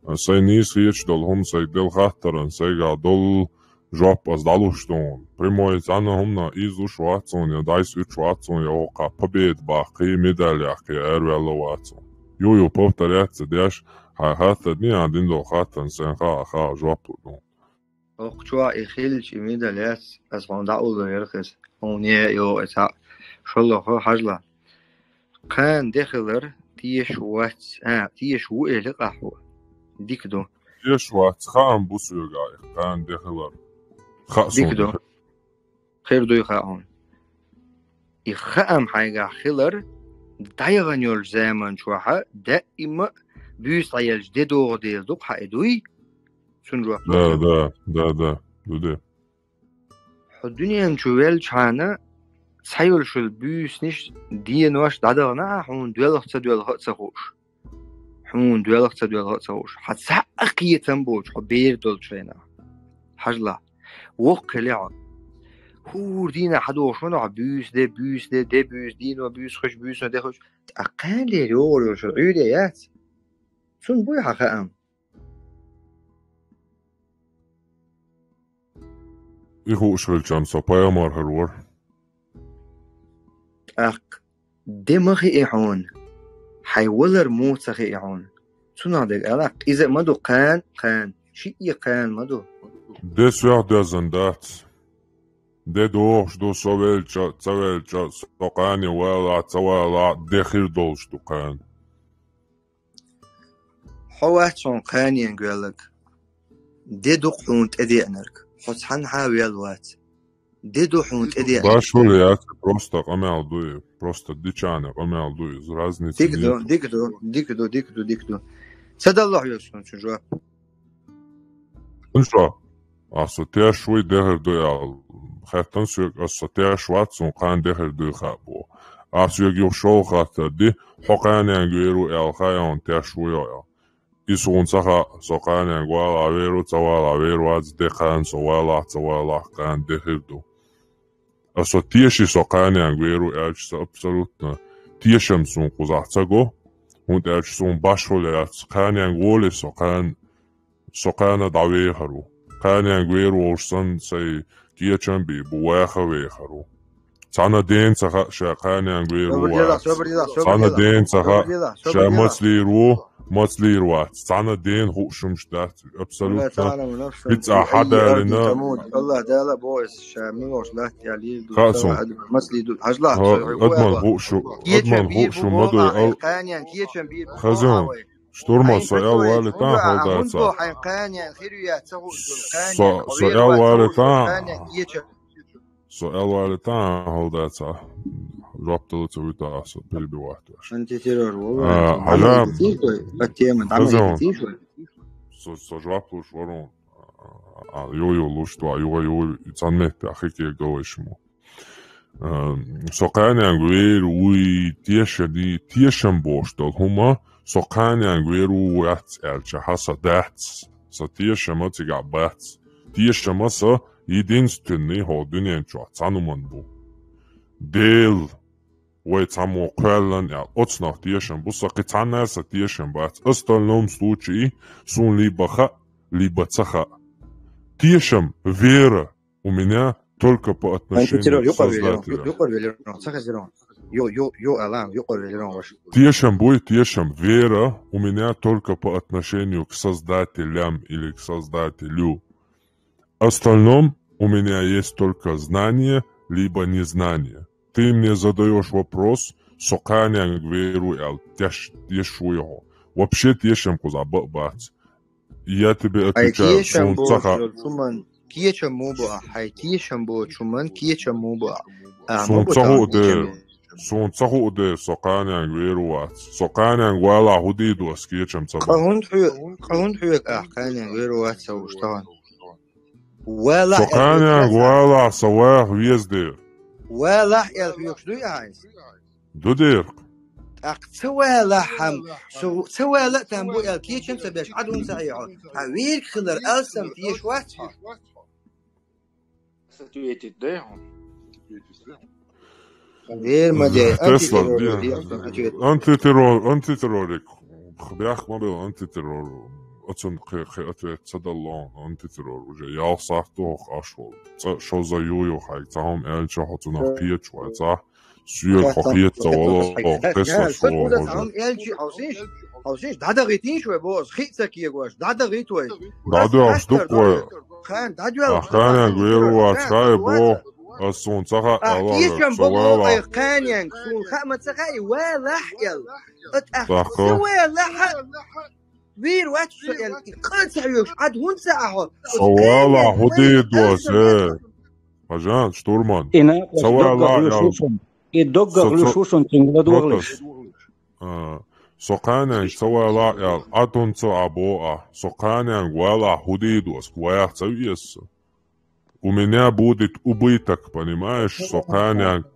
а, сайна нийса хеташ долу хӀума, сайга делла хаттаран, сайгахь долу жоп ас дӀалуш ду хьуна. Прямой цхьана хӀумана иза луш вац хьуна, я дӀайса уьтуш вац хьуна, я хӀокхахь победа баккхий, медаль яьккхий араваьлла вац хьуна. Ю-ю, повторять ца деш, хьайн хаттар дин, а дин долу хаттарна сайна хаа, хаа жоп лур ду хьуна. ХӀокху чохь и хилча, и медаль яц, аса хьуна дӀа а улло яра хеза. Хьуна е а йогӀу и цхьаъ. ШолгӀа хьажал. Кхана де хилар тешаш вац, а, тешаш ву элира ахь хьо. Дика ду. Тешаш вац, хаам бу соьга и кхана де хилар. Хаьа суна. Дика ду. Хир дуй хаьа хьуна. И хаам хьайгахь хилар, дӀаяхана йолчу заман чохь а даима а буьйса дӀаелча де догӀу дела ду-кх хьан и дуй? Цунна жоп ло. Да, да, да, да, ду де. Хьо дуьнен чу веллачхьана, цхьайолуш йолу буьйсанаш, денош дӀадахана ахь хьуна доьлху ца доьлху а ца хууш. Хьуна доьлху ца доьлху а ца хууш. Хьан цхьа а кхетам боцуш хьо бер долчу хенахь. Хьажал. Воккха хилахь хьо. ХӀора дийнахь хьан дохуш ма ду хьо буьйса де, буьйса де, де буьйса, дийно буьйса хуьйш, буьйса де хуьйш. ТӀаккха кхана лер йогӀур йолуш йолу Ӏуьйре яц? Цунна буй хьан хаам? И хууш хилчам со пайхамар хир вара. ТӀаккха де ма хии хьуна, хьайн валар муха ца хии хьуна. Цунах дерг ала, иза а ма ду кхана, кхана, шиъ а кхана ма ду. Де соьх доьзна дац. Де догӀуш ду, со велча а, ца велча а, со кхане валахь а, ца валахь а, де хир долуш ду кхана. Хьо вац хьуна кханенга велларг. Де ду-кх хьуна тӀедеанарг. Хьо цхьанхьа а велла вац. Де ду хьуна тӀедеанарг. Башхула яц, просто къамел ду и. Просто дичане къамел ду иза. Разница нету. Дика ду, дика ду, дика ду, дика ду, дика ду. Ца даллахь веза суна цу жоп. Аса теш вуй, де хир дуй аьлла хаьттина соьга, аса теш вац, суна кхана де хир дуй хаьа боху. Аса соьга юха шолгӀа хаттар ди, хьо кханенга вер ву аьлла хаьа хьуна, теш вуй хьо аьлла. И суна ца хаьа, со кханенга валахь вер ву, ца валахь вер вац, де кхана со валахь, ца валахь, кхана де хир ду. Аса теший со кханенга вер ву аьлча, со абсолютно тешам суна кхузахь ца го, хӀунда аьлча суна башхула яц, кханенга волий со кхана, со кхана дӀавехар ву. Кханенга вер волуш санна, сайн кечам бий бу, ваха вехар ву. Цхьана ден ца хаьа ша кханенга вер ву вац. Цхьана ден ца хаьа ша мацлийр ву, Маца лийр вац. Цхьанна дена хууш хӀумаш дац. Абсолютно. Валла таӀала ва нафсан. Виц а фи аййи хьадалина. Ардин тамут. Аллах Дала боху иза ша муьлхачу латте лийр ду. Хаьа суна. Ца а ду, маца лийр ду. Хьажал, Ха, ца хьуьгу адаман аьлла. Хууш хӀу-, Кечам адаман бийр хууш бу хӀу ма боху дуй, ахь, ал-, кхаьнен кечам бийр бу боху, Хазан, ахь вай. Штурман, со аьлла вале тан хьалдаца. Хьунда боху хьайн кхаьнен хир ю яц ца хууш ду, кхаьнен Со, со аьлла вале тан. Кхаьнен кечам. Со аьлла вале тан хьалдаца. Жоп дала ца вуьта со перебивать ваш. Антитеррор ву, А, вале. Хьажа. Амал дитиш вай, а тема, амал Хазан. Дитиш вай. Со, со жоп луш варун. А, ю, ю, луш ту, а, ю, ю, цан метте, а, хике галайш му. Э, со кхаьненга вер вуй тешани-, тешам бохуш долу хӀума, со кхаьненга вер ву вац аьлча, хьан со дац, со тешама цигахь бац. Тешама со единственный хьо дуьнен чохь цхьаьна хӀуман бу. Дела, вай цхьаммо кхоьллан аьлла, оцунах тешам бу со, кхин цхьанна а со тешам бац. Остальном случае суна либо хаьа, либо ца хаьа. Тешам, вера, у меня только по отношению к Создателю. Антитеррор, юкъара велира, юкъара велира, ца хезира. Ю, ю, ю, Алан, юкъара велира ваш. Тешам буй, тешам, вера у меня только по отношению к создателям или к Создателю. Остальном у меня есть только знание либо незнание. Ты мне задаёшь вопрос, со кхаьненга вер ву аьлла, теш, теш ву йо хьо. Вообще тешам кхузахь баъ бац. Я тебе отвечаю, суна ца хаьа. Кечам бу чуман, кечам му бу ахь, хьайн кечам бу чуман, кечам му бу ахь. А, суна ца хуу дер, суна ца хуу дер, со кхаьненга вер ву вац. Со кхаьненга валахь хӀу дийр ду ас кечам ца бу. Къа хӀунда хьоьгу, къа хьунда хьоьгу ахь кхаьненга вер ву вац ца хууш тахана? Валахь. Со кхаьненга валахь, со ваха веза дер. Валахь аьлла хьоьгуш дуй ахь иза? Ду дерг. ТӀаккха ца валахь хьан, со, ца вала а там бу аьлла кечам ца беш, Ӏад хӀунда ца Ӏехьо? Хьан верг хилар алсам теш вац хьо? Ответить дай хьуна. Вер ма де, Тесла, антитеррор, ди-, ди-, антитеррор. Антитеррор, антитеррорик. Бехк ма бел антитеррор. Оцун кхе, кхе ответ ца даллон, антитеррор уже ялх сахьт ду хьох аш вол. Ца, шоза ю ю хьайг, ца хьом элча хьо цунах кхечу вай, ца? Соьга хьо кхета ца вало, хьо кхесла шо хьо уже. Хьом элчи хьовсиш, хьовсиш, дӀадагӀийтийш вай, бо, ас хи ца кегош, дӀадагӀийт вай. ДӀадоьгӀуш ду вай. Хан, дӀадоьгӀуш. Ахь кхаьненга вер ву вац, хай бо, ас суна ца хаьа, ала, со вала. Ай, кхаьненга, суна хаа ма ца хаьа, и валахь аьлла. Ат ахь ца валахь, вийр вац со аьлла, и къа ца хьоьгуш, Ӏад хӀунда ца Ӏехьо? Со вала хӀу дийр ду ас, э? Хьажан, штурман. Ца вала аьлла. И доггах луьйш ву шун, цуьнга ладогӀалаш. А, со кхаьненга ца вала аьлла, Ӏад хӀунда ца Ӏа бо ахь? Со кхаьненга валахь хӀу дийр ду ас, ваха ца веза со? У меня будет убыток, понимаешь? Со кхаьненга,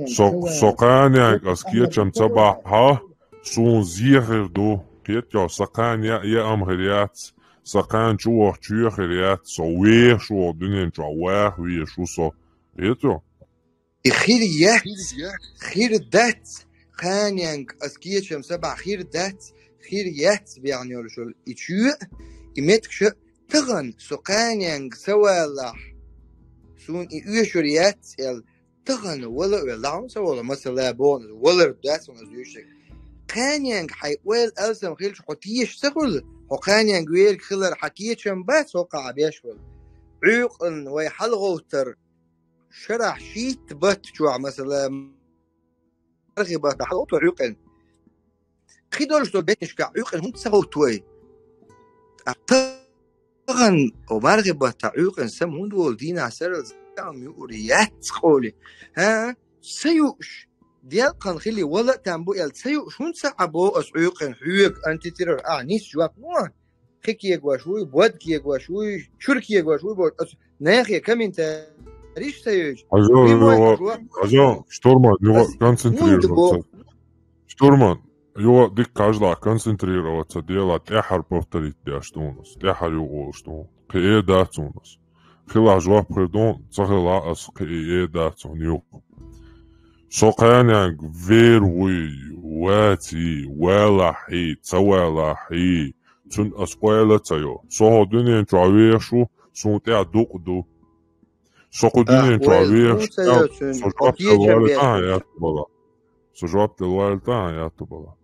со, со кхаьненга ас кечам ца бахьа, суна зе хир ду. Кхетчо, сан кхаьна яа, яа ам хир яц, сан кхаьна чу ваха чоь хир яц, со вехаш ву дуьнен чохь, ваха везаш ву со. Кхетчо? И хир яц, хир дац, кхаьненга ас кечам ца бахьа, хир дац, хир яц бехьна йолуш йолу и чоь, и меттигаш а. Тахана со кхаьненга ца валахь, суна и оьшур яц аьлла, тахана вала а вела, дӀа хӀунда ца волу, масала, боху, валар дац хьуна ас дуьйцург. Кхаьненга хьайн ойла алсам хилча, хьо теша ца хуьлу, хьо кхаьненга верг хилар хьан кечам бац, хӀокхахь беш волу. Ӏуьйкъанна вай хьалагӀовттар шарахь шийтта батта чохь, масала, мархи батта хьалагӀовттар Ӏуьйкъанна. Кхидолуш долу беттанашкахь Ӏуьйкъанна хӀунда ца хӀовтта вай? Тахана, о, мархи батта Ӏуьйкъанна сама хӀунда волу дийнахь сарралц ам юур яц къоли? ХӀа? Ца юуш, делкъан хили вала а там бу аьлла, ца юуш хӀунда ца Ӏа бо ас Ӏуьйкъанна хьоьга антитеррор? Ахь нис жоп ло. Кхи кегош вуй, бод кегош вуй, чуьра кегош вуй бохуш, ас нахе комментариш ца йойтуш. Хьажал, юха, хьажал, штурман, юха концентрироваться. Штурман, юха дика хьажалахь, концентрироваться дела, тӀаьххьара повторить деш ду хьуна ас, тӀаьххьара юха олуш ду хьуна. Кхин э дац хьуна ас. Хилахь жоп хир ду хьуна, ца хилахь ас кхин э дац хьуна юха. Со кхаьненга вер вуй, ваций, валахьий, ца валахьий, цуьнан ас ойла а ца йо. Со хӀо дуьнен чохь вехаш ву, суна тӀехь дукъ ду. Со кху дуьнен чохь вехаш, со жоп делла валийтахьа, ятту бала. Со жоп делла валийтахьа, ятту бала.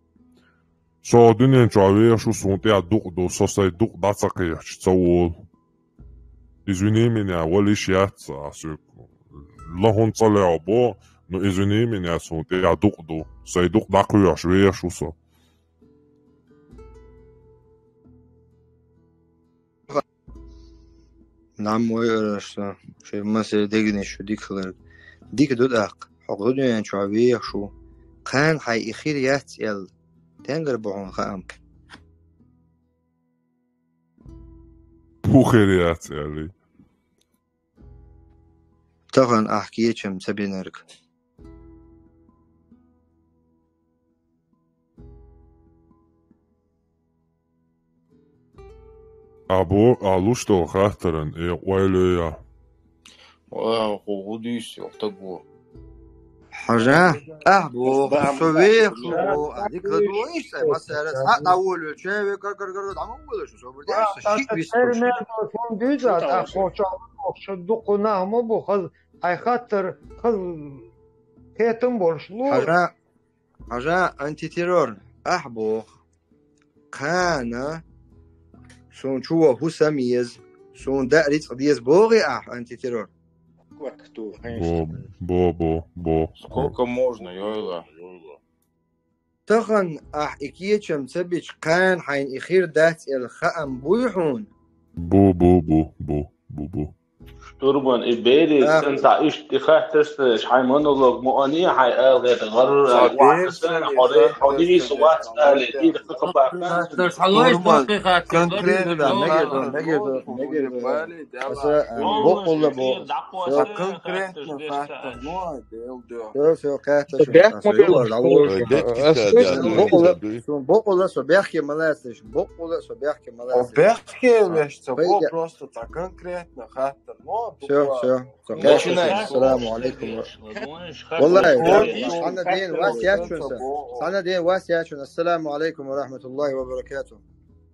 Со дуьнен чохь вехаш ву, суна тӀехь дукъ ду, со сайн дукъ дӀа ца кхехча, ца волу. Извини меня, вала йиш яц аса соьга. Ла хӀунда ца лаьа бо, ну извини меня, суна тӀехь дукъ ду, сайн дукъ дӀакхоьхьуш вехаш ву со. Нагахь ма вайра аса, шайн массеран дегнаш шу дика хиларг. Дика ду тӀаккха, хьо кху дуьнен чохь вехаш ву. Кхана хьайн и хир яц аьлла, тенгара бу хьуна хаам? Пу хир яц аьлла. Тахана ахь кечам ца бинарг. Ахь бо-, ахь луш долу хаттаран, э, ойла йо я. Ва, хӀу, хӀу дуьйцу, стаг ву. Хьажа, ахь боху, со вехаш ву, а дика ладугӀу иштта, массара, схьа дӀаволавелча, ве гар-гар-гар, дӀа ма волавелаш, собар де, со шиъ вистуш. Термин боху, хӀун дуьйцу, а, тӀаккха кхочу, кхочу дуккха нах ма бу, хаза, хьайн хаттар, хаза кхетам болуш ло. Хьажа, Хьажа, антитеррор, ахь боху. Кхана суна чу ван хӀу сан еза, суна даа рицкъ деза бохий ахь, антитеррор? Бо, бо, бо, бо. Сколько можно, йойла? Тахана ахь и кечам ца бича, кхана хьайна и хир дац аьлла хаам буй хьуна? Бу, бу, бу, бу, бу, бу. Штурман, и берийн цӀен цхьа иштта и хаттарш ца деш, хьайн монолог ма оне, хьайн ала гӀерта гӀарра ала, вац сан, хьо ре-, хьо нийса вац али, тӀера кхин кхин баккха. Штурман, конкретно, мегар ду, мегар ду, мегар ду. Аса, а, боккъалла бо. Конкретно хаттар, ну, а, дел ду. Всё, всё, кхаьчча шуна. Бехк ма биллалаш. Ой, бехк ма биллалаш. Боккъалла, со боккъалла, со бехке ма лаьцалаш, боккъалла, со бехке ма лаьцалаш. Бехке лаьцалаш, со бо-, просто так конкретно хаттар. Всё, всё. Начинай. Ассаламу алейкум. Валлахи, цхьана ден вас яц шуна. Цхьана ден вас яц шуна. Ассаламу алейкум ва рахматуллахи ва баракатух.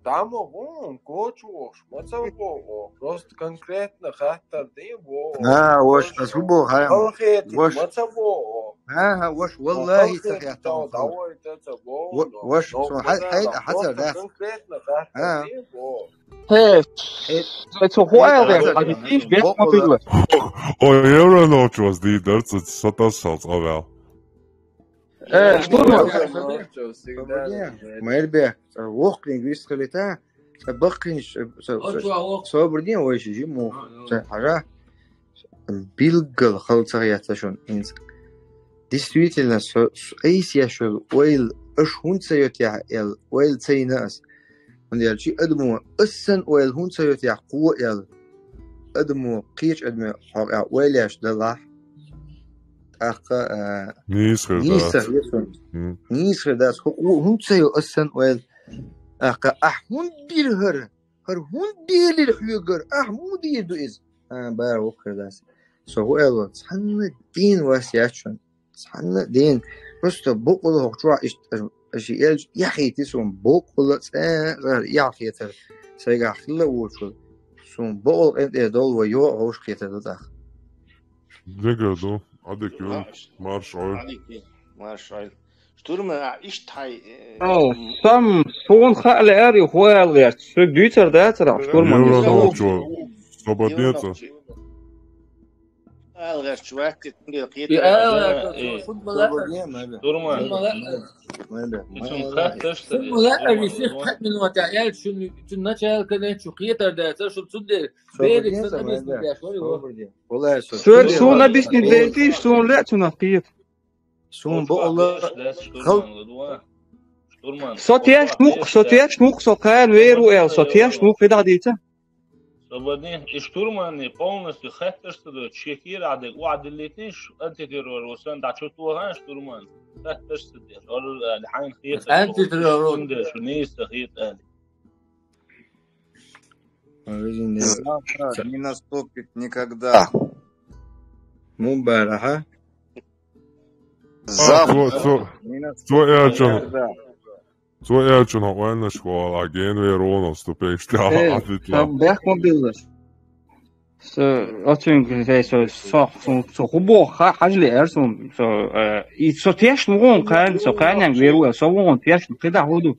Тамагун, кочуш, ма ца боху. Просто конкретно хаттар де боху. А, вош, ас хӀу боху, хьан? Вош. Ма ца боху. ХӀан, хӀан, вош, валлахи, ца хеттал. Давай, ца боху. Вош, со хьай, хьай, хьацар дац. Конкретно хаттар де боху. Хе, хе, хе, цо хӀу аьлла, хьан дийш бехк ма билла. О, евро ночь вас дийдар, ца, ца тас салц авал. Э, штурман. Майрбе, воккхинг вистхилита, ца баккхинч, ца, ца, собар ден вай ши жиму, ца, хьажа. Билггал хала ца хета шуна хӀинца. Действительно, со, со айса еш йолу ойла аша хӀунда ца йо техьа аьлла, ойла ца йина аса. ХӀунда аьлча адамо ас санна ойла хӀунда ца йо техьа кхо аьлла. Адамо кхечу адамо хьокъехь ойла еш далахь, тӀаккха, а, нийса хир дац. Нийса хир дац. ХӀу-, хӀунда ца йо ас санна ойла? ТӀаккха ахь хӀунда бира хӀара? ХӀара хӀунда белира хьоьгара? Ахь муха дийр ду иза? А, бара воккхар дац. Со хӀу аьлла, цхьанна дийна вас яц шуна. Цхьанна а дийна. Просто боккъала хӀокху чохь иштта аша, аша и элча яхийти суна боккъала цӀа а, цӀа а яхьа хетар. Сайгахь хилла а воцуш. Суна боккъала къинтӀера долу вай йоӀ вовшах кхетар ду тӀаккха. Дегар ду, Ӏадик ю, марш Ӏойла. Марш Ӏойла. Штурман, а, иштта хьай, э, О, сам, суна хаа лаьара, ю хӀу аьлла гӀерта. Соьга дуьйцур дацара, штурман, евро нолчо, собар деца. Ала гӀерташ вац, цуьнга кхетар. И ала гӀерташ, э, шуна ма лаьа. Штурман. Шуна ма лаьа. Шуна хатташ ца деш, шуна ма лаьа, штурман, висих, кхаъ минута, аьлла шуна, цуьнан начальник, шуна кхетар дацара, шуна цундела берриг сан объяснить деш вара. Соьга суна объяснить дайтийша, суна лаьа цунах кхета. Суна бо Алла. Со тешна ву-кх, со тешна ву-кх, со кхана вер ву аьлла, со тешна ву-кх, кхидӀа дийца. Собарни, и штурманни полностью хаттарш ца доцуш, шен кийрахь дерг охьадиллийтина, антитеррор ву сан дӀа чу тоха штурман. Хаттарш ца деш, орра али хьайна хетар. Антитеррор ву. Цундела шу нийса ца хета али. Завтра не наступит никогда. Мубараха. Завтра. А, цо, цо, цо аьллачун, цо аьллачун хьо ойла еш хьо, а генвер оно ступеньш тӀехь Э, хьан бехк ма биллалаш. Со, оцуьнга, со, со, со, со хӀу боху, ха-, хьажа лаьара суна, со, э, и со тешна ву хьуна кхана, со кхаьнненга вер ву, со ву хьуна тешна, кхидӀа хӀу ду?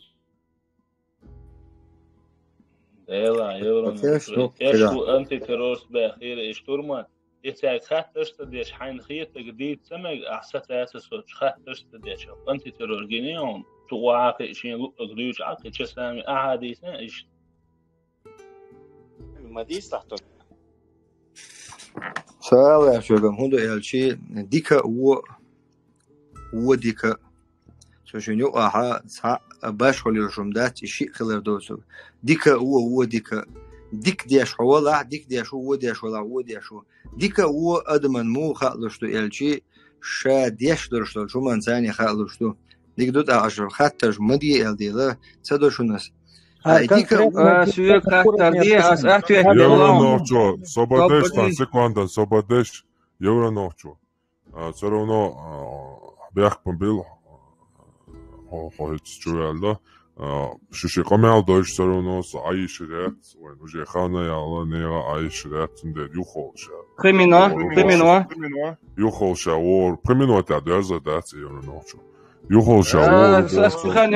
Эла, евро. Антитеррорист баьхира и штурма. И цаьрга хаттарш ца деш, хьайна хетаг дийца ца мег, ахь сацаца соцу хаттарш ца деш. Антитеррор гиний хьуна? Цу вахьа кхин шен луъаг дуьйцу Ӏа кхин часами ахьа дийцина иштта. Ма дийцахь ту. Салам шуьга, хӀун ду аьлчи, дика а, во, во дика. Цу шуьна юкъахьа цхьа а башхалла йолуш хӀума дац, и шиъ хилар доцург. Дика а, во, во дика. Дика деш хьо валахь, дика деш ву, во деш валахь, во деш ву. Дика а, во адаман муха хаалуш ду аьлчи, ша деш долуш долчу хӀуманца царна хаалуш ду. Дика ду тӀаккха аша хаттарш ма де аьлла дела, ца до шуна ас. Ай, дика конкретно а, соьга хаттар де, ас ответ делла. Евро нохчо, собадеш, тхан секунда, собадеш, евро нохчо. А, всё равно, а, бехк ма бил, хьо, хьо хӀинца чу ваьлла. А, шу ши къамел дойш всё равно со Ӏайширец, вайн уже хана яла, нега Ӏайширец, цундела юхолуш. Пхи минот, пхи минот. Юхолуш вор, пхи минот а дерза дац, евро нохчо. Юхолуш вор. Ас пхи минот а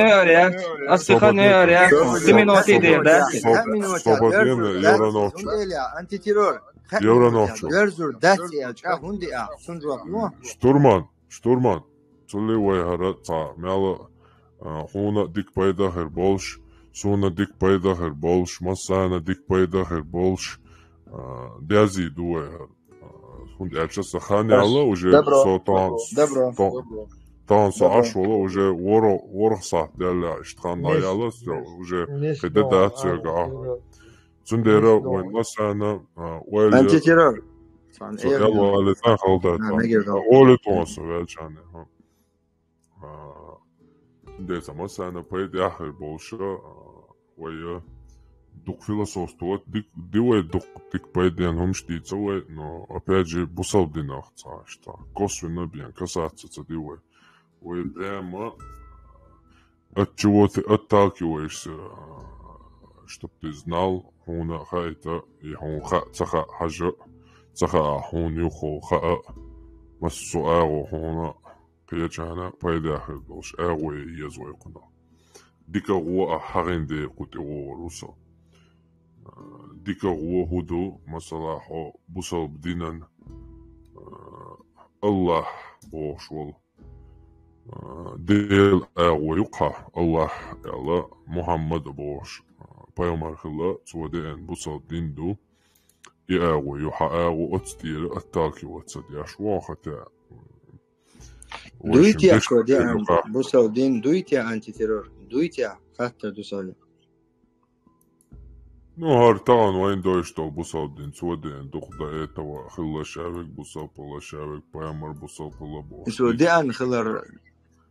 дерза. Пхи минот а дерза. Собаден, евро нохчо. Антитеррор. Евро нохчо. Дерзур дац аьлча, хӀунда а, цунна жоп ло. Штурман, штурман. Цули вай хӀара цхьа мела, а, хьуна дика пайда хир болуш, суна дика пайда хир болуш, массарна дика пайда хир болуш, а, дерзий ду вай хӀара. А, хӀунда аьлча со хан яла уже, со тан, тан со Ӏаш вала уже ворхӀ, ворхӀ сахьт делла иштта хан яла, со уже хида дац йога. Цундела вайн массарна, а, ойла. Антитеррор. Со эл валица халда. Ойла тхо со велчане. А, цундела массарна пайда яхар болуша, а, вай, а, дукха философствовать дик, ди вай дукха дика пайден хӀумаш дийца вай, но, опять же, бусалба динах цхьа иштта косвенно бен касаться ца ди вай. Вай прямо от чего ты отталкиваешься, чтоб ты знал, хьуна хаийта, и хьуна хаа ца хаа хьажа, ца хаа хьуна юхо хаа, массо а агӀо хьуна кхечарна пайда хир долуш, агӀо е еза вай кхунах. Дика гӀо а хьагӀин де кху тӀе вогӀур ву со. Дика гӀо хӀу ду, масала, хьо бусалба динан, а, Аллахь бохуш волу. А, Дела агӀо ю кху, Аллахь аьлла, Мухьаммад бохуш, а, пайхамар хилла, цо деана бусалба дин ду. И агӀо ю, хьан агӀо оцу тӀера отталкиваться деш вон хата. Дуй те, кхо деана бусалба дин, дуй те антитеррор, дуй те, хаттар ду сали. Ну, хӀара тахана вайн дойуш долу бусалба дин, цо деана дукха до этого хилла шаверг бусалба хилла, шаверг пайхамар бусалба хилла бохуш. Цо деана хилар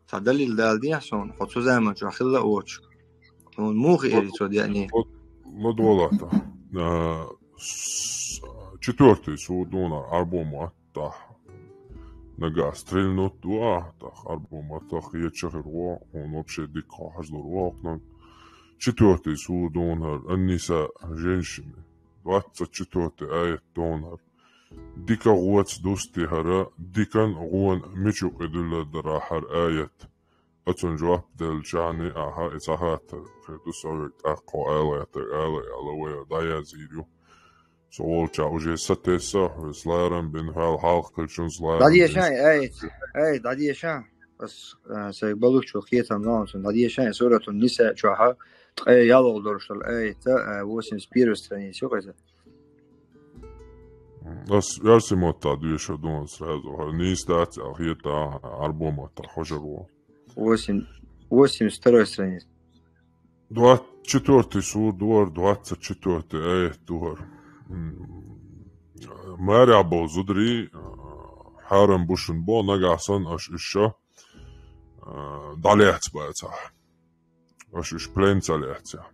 цхьа далил дала дехьа суна, хьо цу заман чохь хилла а воцуш. Хьуна муха эр цо деана? Ладвалата. А, с-, четвёртый сур дуна Ӏарбо ма тахь. Нагахь стрельнут ду а, тахь Ӏарбо ма тахь, кхеча хир во, хьуна вообще дика хьо хьажлур во хьокхунан. Четвёртый сур дуна хӀара, Ан-Ниса, женщины. Двадцать четвёртый аят дуна хӀара. Дика гӀоца дусти хӀара, дикан гӀона мичу къидуьлла дара хӀара аят. Оцунна жоп деллачарна ахьа и цхьа хаттар хир ду, со верг тӀаккха хьо ала гӀертарг ала аьлла, вай дӀаязйийр ю. Со волча уже сатесса, хьоьца ларам бина, хьал хьалха кхелчунца ларам бина. ДӀадеша, ай, ай, дӀадеша. Ас, а, сайга балуччо кхетам лаьцна, дӀадеша, и Суратун Ниса чохьа, ткъе ялхалгӀа долуш долу аят, а, восемьдесят первая страница, ю кхуза. Ас оьрсийн маттахь доьшур ду сразу, хӀара нийса дац аьлла хета, Ӏарбо маттахь хьожур ву. Восемь, восемьдесят вторая страница. Двадцать четвёртый сур ду хӀара, двадцать четвёртый аят ду хӀара. М, марехь болу зударий, а, хьарам бу шуна боху, нагахь санна аша уьш, а, дӀалаьцна бацахь. Аша уьш плен ца лаьцна.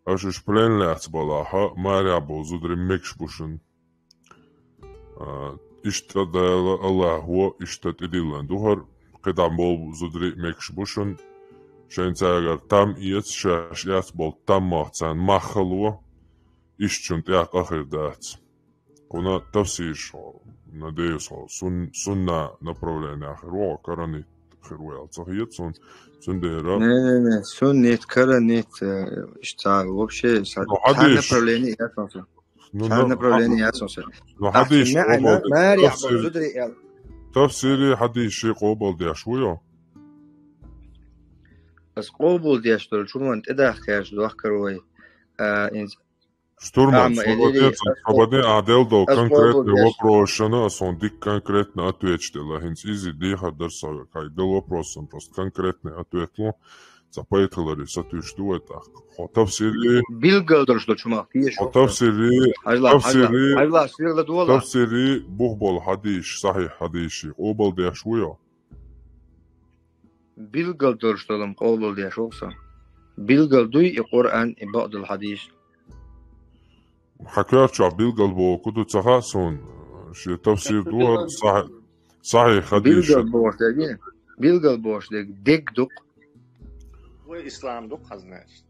Аша уьш плен лаьцна балахь, марехь болу зударий мегаш бу шуна. А, иштта Дала, Аллахо, иштта тӀедиллина ду хӀара, кхидӀа болу зударий мегаш бу шуна, шайн цаьргара там эца, шаьш эцна болу таммах царна мах хало, иштта шуна тӀехь къа хир дац. Кхунна тафсирш хьо, надеюсь, хьо сун-, сунна направление хир ву хьо, каранит хир ву аьлла ца хета суна. Цундела Не-не-не, суннит, каранит, э, иштта вообще са- Ну, цхьа хьадийш. Направление яц сона. Ну, Цхьа ну, направление яц сона. Ну, хьадийш Тахсин къобал маӀан, мари тафсир- зудри аьлла. Тафсири хьадийши къобал деш ву йо? Ас къобал деш долчун ван тӀедахкаш дохкар вай. А, инз- Штурман, Ама свободен, Элири, свободен, а, дел дол ас конкретный къобал деш. вопросана, ас хьона дика конкретно отвечать дела, хӀинца изи дехар дар со век, хьай дел вопросан, просто конкретный ответ лу, ца пайталари сатуьш ду вай тӀаккха. Хьо тафсири, Билгал долуш долчу мах теш. хьо тафсири, Хьажла, тафсири, хьажла, хьажла, сирла дола. тафсири, бух болу хьадийш, сахьихь хьадийши, къобал деш ву йо? Билгал долуш долу къобал деш ву со. Билгал дуй и Къуръан, и бакъдал хьадийш. Хьан коьртачохь билгал боху ду ца хаьа суна, шен тафсир ду, сахьихь, сахьихь хьадийш. Билгал бохуш дерг, билгал бохуш дерг, дерг ду-кх. Вай ислам ду-кх, хьан знаешь.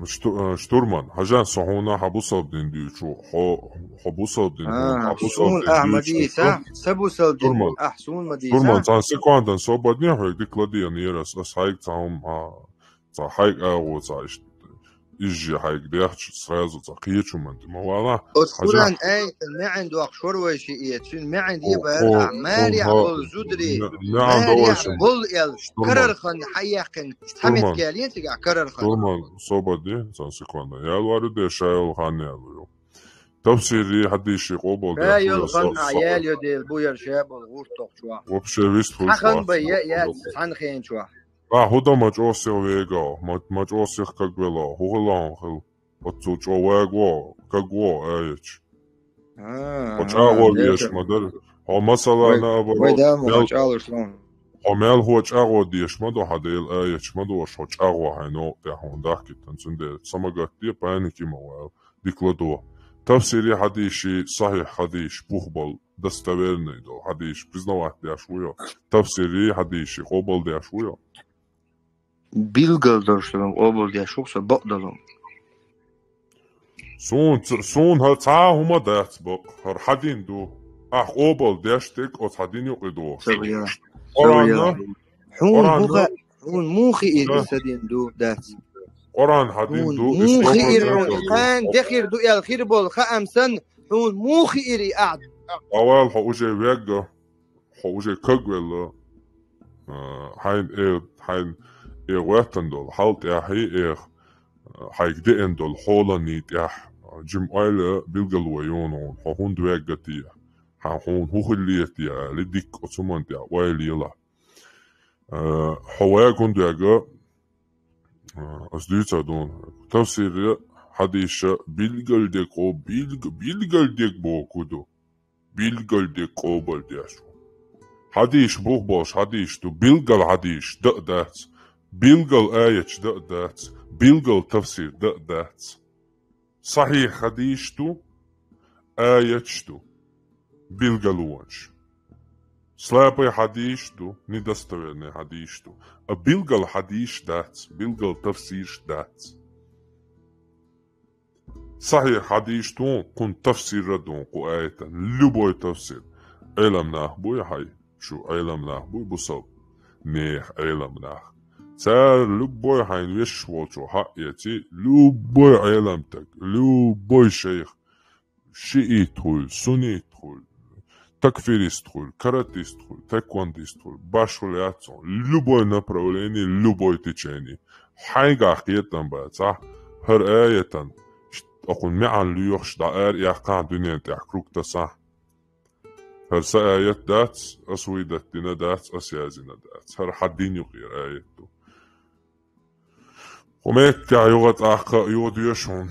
Шту-, э, штурман, хьажан со хьуна хьан бусалба дин дуьйцу, хьо, хьо бусалба дин, А, хьан суна бусалба ахь ма дин дийца, дуьйцу. са бусалба дин, Турман. ахь суна ма Турман, дийца. цхьана секундан собадне хьоьга дика ладийна ерас, ас хьайга цхьа хӀума, а, цхьа хьайга агӀо цхьа иш-, изжи хьайга дехча, сразу цхьа кхечу манти ма вала. Оцу Хьажа. Къуръан аятан маьӀан дохкуш вара вай ши эца, цуьнан маьӀан О, дебар о, ахь, маьре о, болу зудри, ме-, меан маьре довайшин. болу аьлла, Турман. карархан хьаяккхина, цхьа Турман. метка ялийна цигахь карархан. Турман, собадне, цхьана секундан. Ялвару де шайол хан ялвару. Тафсири хьадийши къобал Ша деш йол ву хан со- а ял йо дел бу яр ша бол гӀуртохчу. Вообще вист хуй Хьахан хвац, бай я, хвац, я, хвац. цхьана хенчу. А, хӀу дан ма чӀогӀа сих вега, ма, ма чӀогӀа сих кагвело, хӀу хила хӀун хила. Оццул чӀогӀа ваго, каго, аьлча. А, Хьо чӀагӀо а, деш дерка. ма дара. Хьо масала Вай, наоборот, вай да ма мел, чӀалуш лун. хьо мел хьо чӀагӀо деш ма ду, хьан Дела аьлча ма дош, хьо чӀагӀо хьайн новкъа тӀехь хьуна дахкийтан, цундела ца ма гатде, паники ма вала, дика ладо. Тафсири хьадийши, сахьихь хьадийш, бух болу, достоверный долу хьадийш, признавать деш ву йо. Тафсири хьадийши, къобал деш ву йо. Билгал долуш долу къобал деш ву со бакъдолу. Суна ц-, суна хӀара цхьа а хӀума дац бакъ, хӀара хьан дин ду. Ахь къобал деш дерг оцу хьан дин юкъе дохуш. Ца бия. Къуръанна, Хьуна Къуръанна, буха, хьуна муха ир да. Са дин ду, дац? Къуръан хьан дин ду, Хьуна и сто муха ир, процентов ду. кхана дехир ду аьлла хир болу хаам санна, хьуна муха ир и ахь? Авал хьо уже вегга, хьо уже кагвелла, а, хьайн э, хьайн э гӀоьттан долу хьал тӀехьий эх, а, хьайга деана долу хьоланний тӀехь, а, жим ойла билгало йону хьуна, хьо хӀунда вегга те, хьан хьуна хӀу хилла те али дикка оцу хӀуман тӀехь ойла ела. А, хьо вегун дега, а, ас дуьйцар дуна. Тафсира хьадийша билгал дегӀо, билг-, билгал дегӀ боху ду. Билгал дегӀ къобал деш ву. Хьадийш бух болуш хьадийш ду, билгал хьадийш да а дац, билгал аяташ да а дац, билгал тафсир да а дац. Сахьихь хьадийш ду, аяташ ду, билгалонаш. Слабый хьадийш ду, недостоверный хьадийш ду. А билгал хьадийш дац, билгал тафсирш дац. Сахьихь хьадийш ду, кхунна тафсирра ду, кху аятан. Любой тафсир. Ӏелам нах буй хьай, шу Ӏелам нах буй бусал. Нех Ӏелам нах. Цара любой хьайн вешаш волчо хьаэци, любой Ӏелам таг, любой шайх, шиит хуй, суннит хуй, такфирист хуй, каратист хуй, тэквондист хуй, баш хуй яц хьуна, любой направление, любой течение. Хьайгахь кхетам бацахь, хӀара аятан, ш-, акхун маьӀан лоьхуш дӀа ара яьккхахь дуьнен тӀехь круг тасахь. ХӀара са аят дац, ас вуй даттина дац, ас язйина дац. ХӀара хьан дин юкъера аят ду. Хьо меттехь юха тӀаккха а юха доьшу хьуна.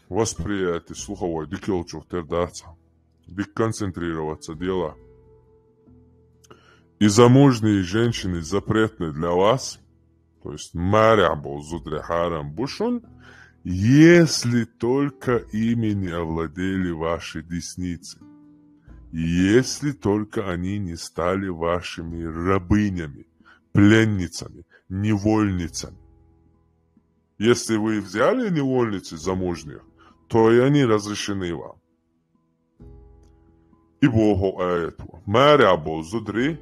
Восприятие слуховой дика йолчух тера дац хьан. Дика концентрироваться дела. И замужние женщины запретны для вас, то есть марехь болу зударий хьарам бу шуна, если только ими не овладели ваши десницы, если только они не стали вашими рабынями, пленницами, невольницами. Если вы взяли невольницы замужних, то и они разрешены вам. И боху аят ву. Марехь болу зударий,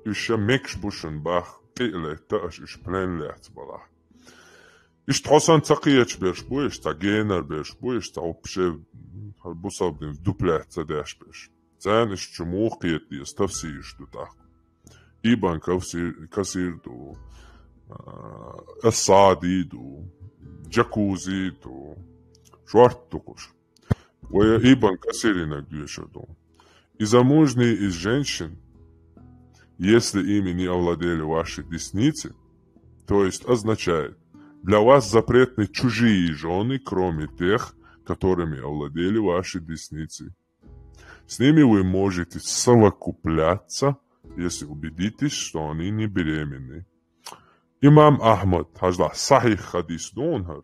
уьш ша мегаш бу шуна бах, тӀе а летта аша уьш плен лаьцна балахь. Иштта хьо санна ца кхеча берш бу, иштта цхьа генара берш бу, иштта цхьа вообще бусалба динца дупляц ца деш берш. Царна иштта чу муха кхета деза, тафсираш ду тӀаккха. Ибн Кафсир-, Касир ду, а, Ас-Саади ду, Джакузи ду, шортта ду кхуш. Вай Ибн Касиринаг доьшур ду. И замужние из женщин, если ими не овладели ваши десницы, то есть означает, для вас запретны чужие жены, кроме тех, которыми овладели ваши десницы. С ними вы можете совокупляться, если убедитесь, что они не беременны. Имам Ахмад, хьажал, сахьихь хьадис ду хӀара.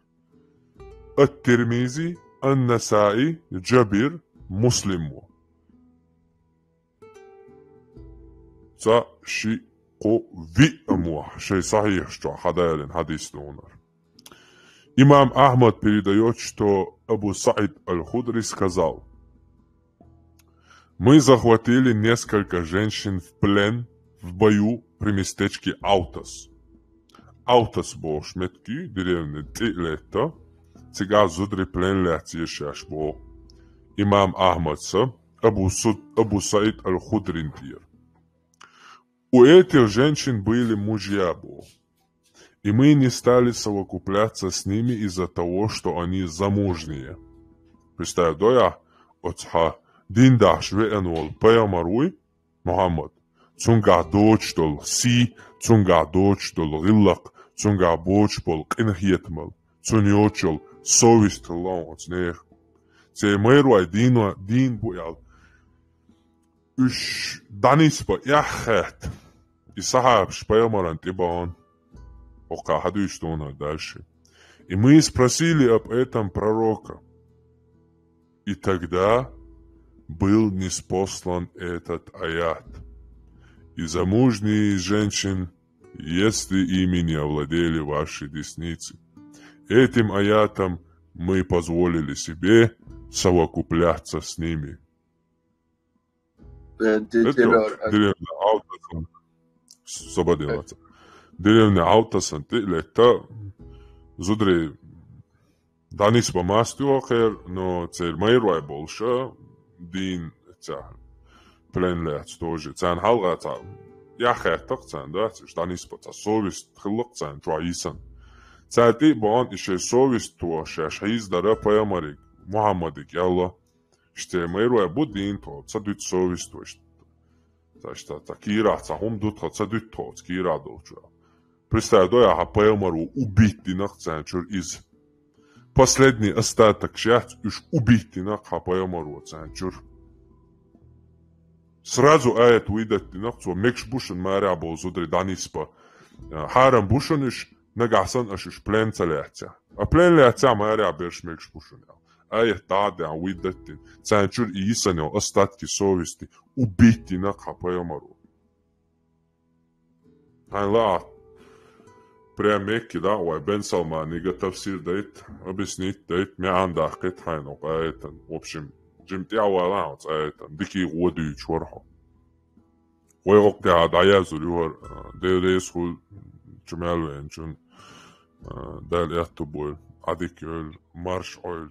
Ат-Тирмизи, Ан-Насаи, Джабир, Муслим ва. Цхьа, ши, кхо, виъ мо шайн сахьихьаш чохь хьадаьллина хьадис ду хӀара. Имам Ахмад передаёт, что Абу Саид аль-Худри сказал: «Мы захватили несколько женщин в плен в бою при местечке Аутас». Аутас бохуш меттиг ю, деревня тӀе а летта, цигахь зударий плен лаьцна езаш боху имам Ахмадса Абу Суд-, Абу Саид аль-Худрин тӀера. У этих женщин были мужья боху. И мы не стали совокупляться с ними из-за того, что они замужние. Представь, доьху, оцу хьан дин дахьаш веана волу пайхамар вуй, Мухьаммад. Цуьнгахь доцуш долу сий, цуьнгахь доцуш долу гӀиллакх, цуьнгахь боцуш болу къинхетамалла, цуьнан йоцуш йолу совесть хилла оцу нехан. Церан майрой дийна, дийна бу аьлла. Уьш дӀанисбан эхь хаьттина. И сахьабаш пайхамаран тӀе бахана. Хьо кхаъ хьадуьйцуш дуьйна дальше. И мы спросили об этом пророка. И тогда был ниспослан этот аят. И замужние женщин, если ими не овладели ваши десницы. Этим аятом мы позволили себе совокупляться с ними. Э, де-, Это дело, э, деревня Аутасан. Собадин ваца. Деревня Аутасан тӀе а летта зударий дӀанисбан маста йоху хӀара, но церан майрой болуша дийна царна плен лаьцна тоже. Царна хьалха цхьа эхь хаьттина царна, да, цуьнан дӀанисбан цхьа совесть хилла царна чохь йисина. Цара тӀе а бахана и шайн совесть тохуш шаьш хьийзадар пайхамариг, Мухьаммадиг аьлла. Иштта майрой бу дийна тхо, ца дуьту совесть вайшта. Ца, ца, ца кийрахь цхьа хӀума ду тхо, ца дуьту тхо оцу кийрахь долчуьра. Представь, доьху, хьан пайхамаро убить дина-кх царна чуьра иза. Последний остаток шаьц уьш убить дина-кх хьан пайхамаро царна чуьра. Сразу аят выдать дина-кх цо, мегаш бу шуна марехь болу зударий дӀанисбан. Хьарам бу шуна уьш, нагахь санна аша уьш плен ца лаьцча. А плен лаьцча, марехь берш мегаш бу шуна аьлла. Аят дӀа а деана, выдать дина. Царна чуьра и йисина йолу остатки совести убить дина-кх хьан пайхамаро. Хьайна лаахь, прям Мекки, да, вай Бен Салманига тафсир дайта, объяснить дайта, маьӀна даккхийта хьайна оцу аятан. В общем, жима тӀаьхьавала оцу аятан, дикий гӀо дуьйцуш вара хьо. Вай гӀокху тӀехь дӀаяздо юххера, а, Дела реза хуьлда чу мел веанчунна, а, Дала аьтто бойла, Ӏадика йойла, марша Ӏойла.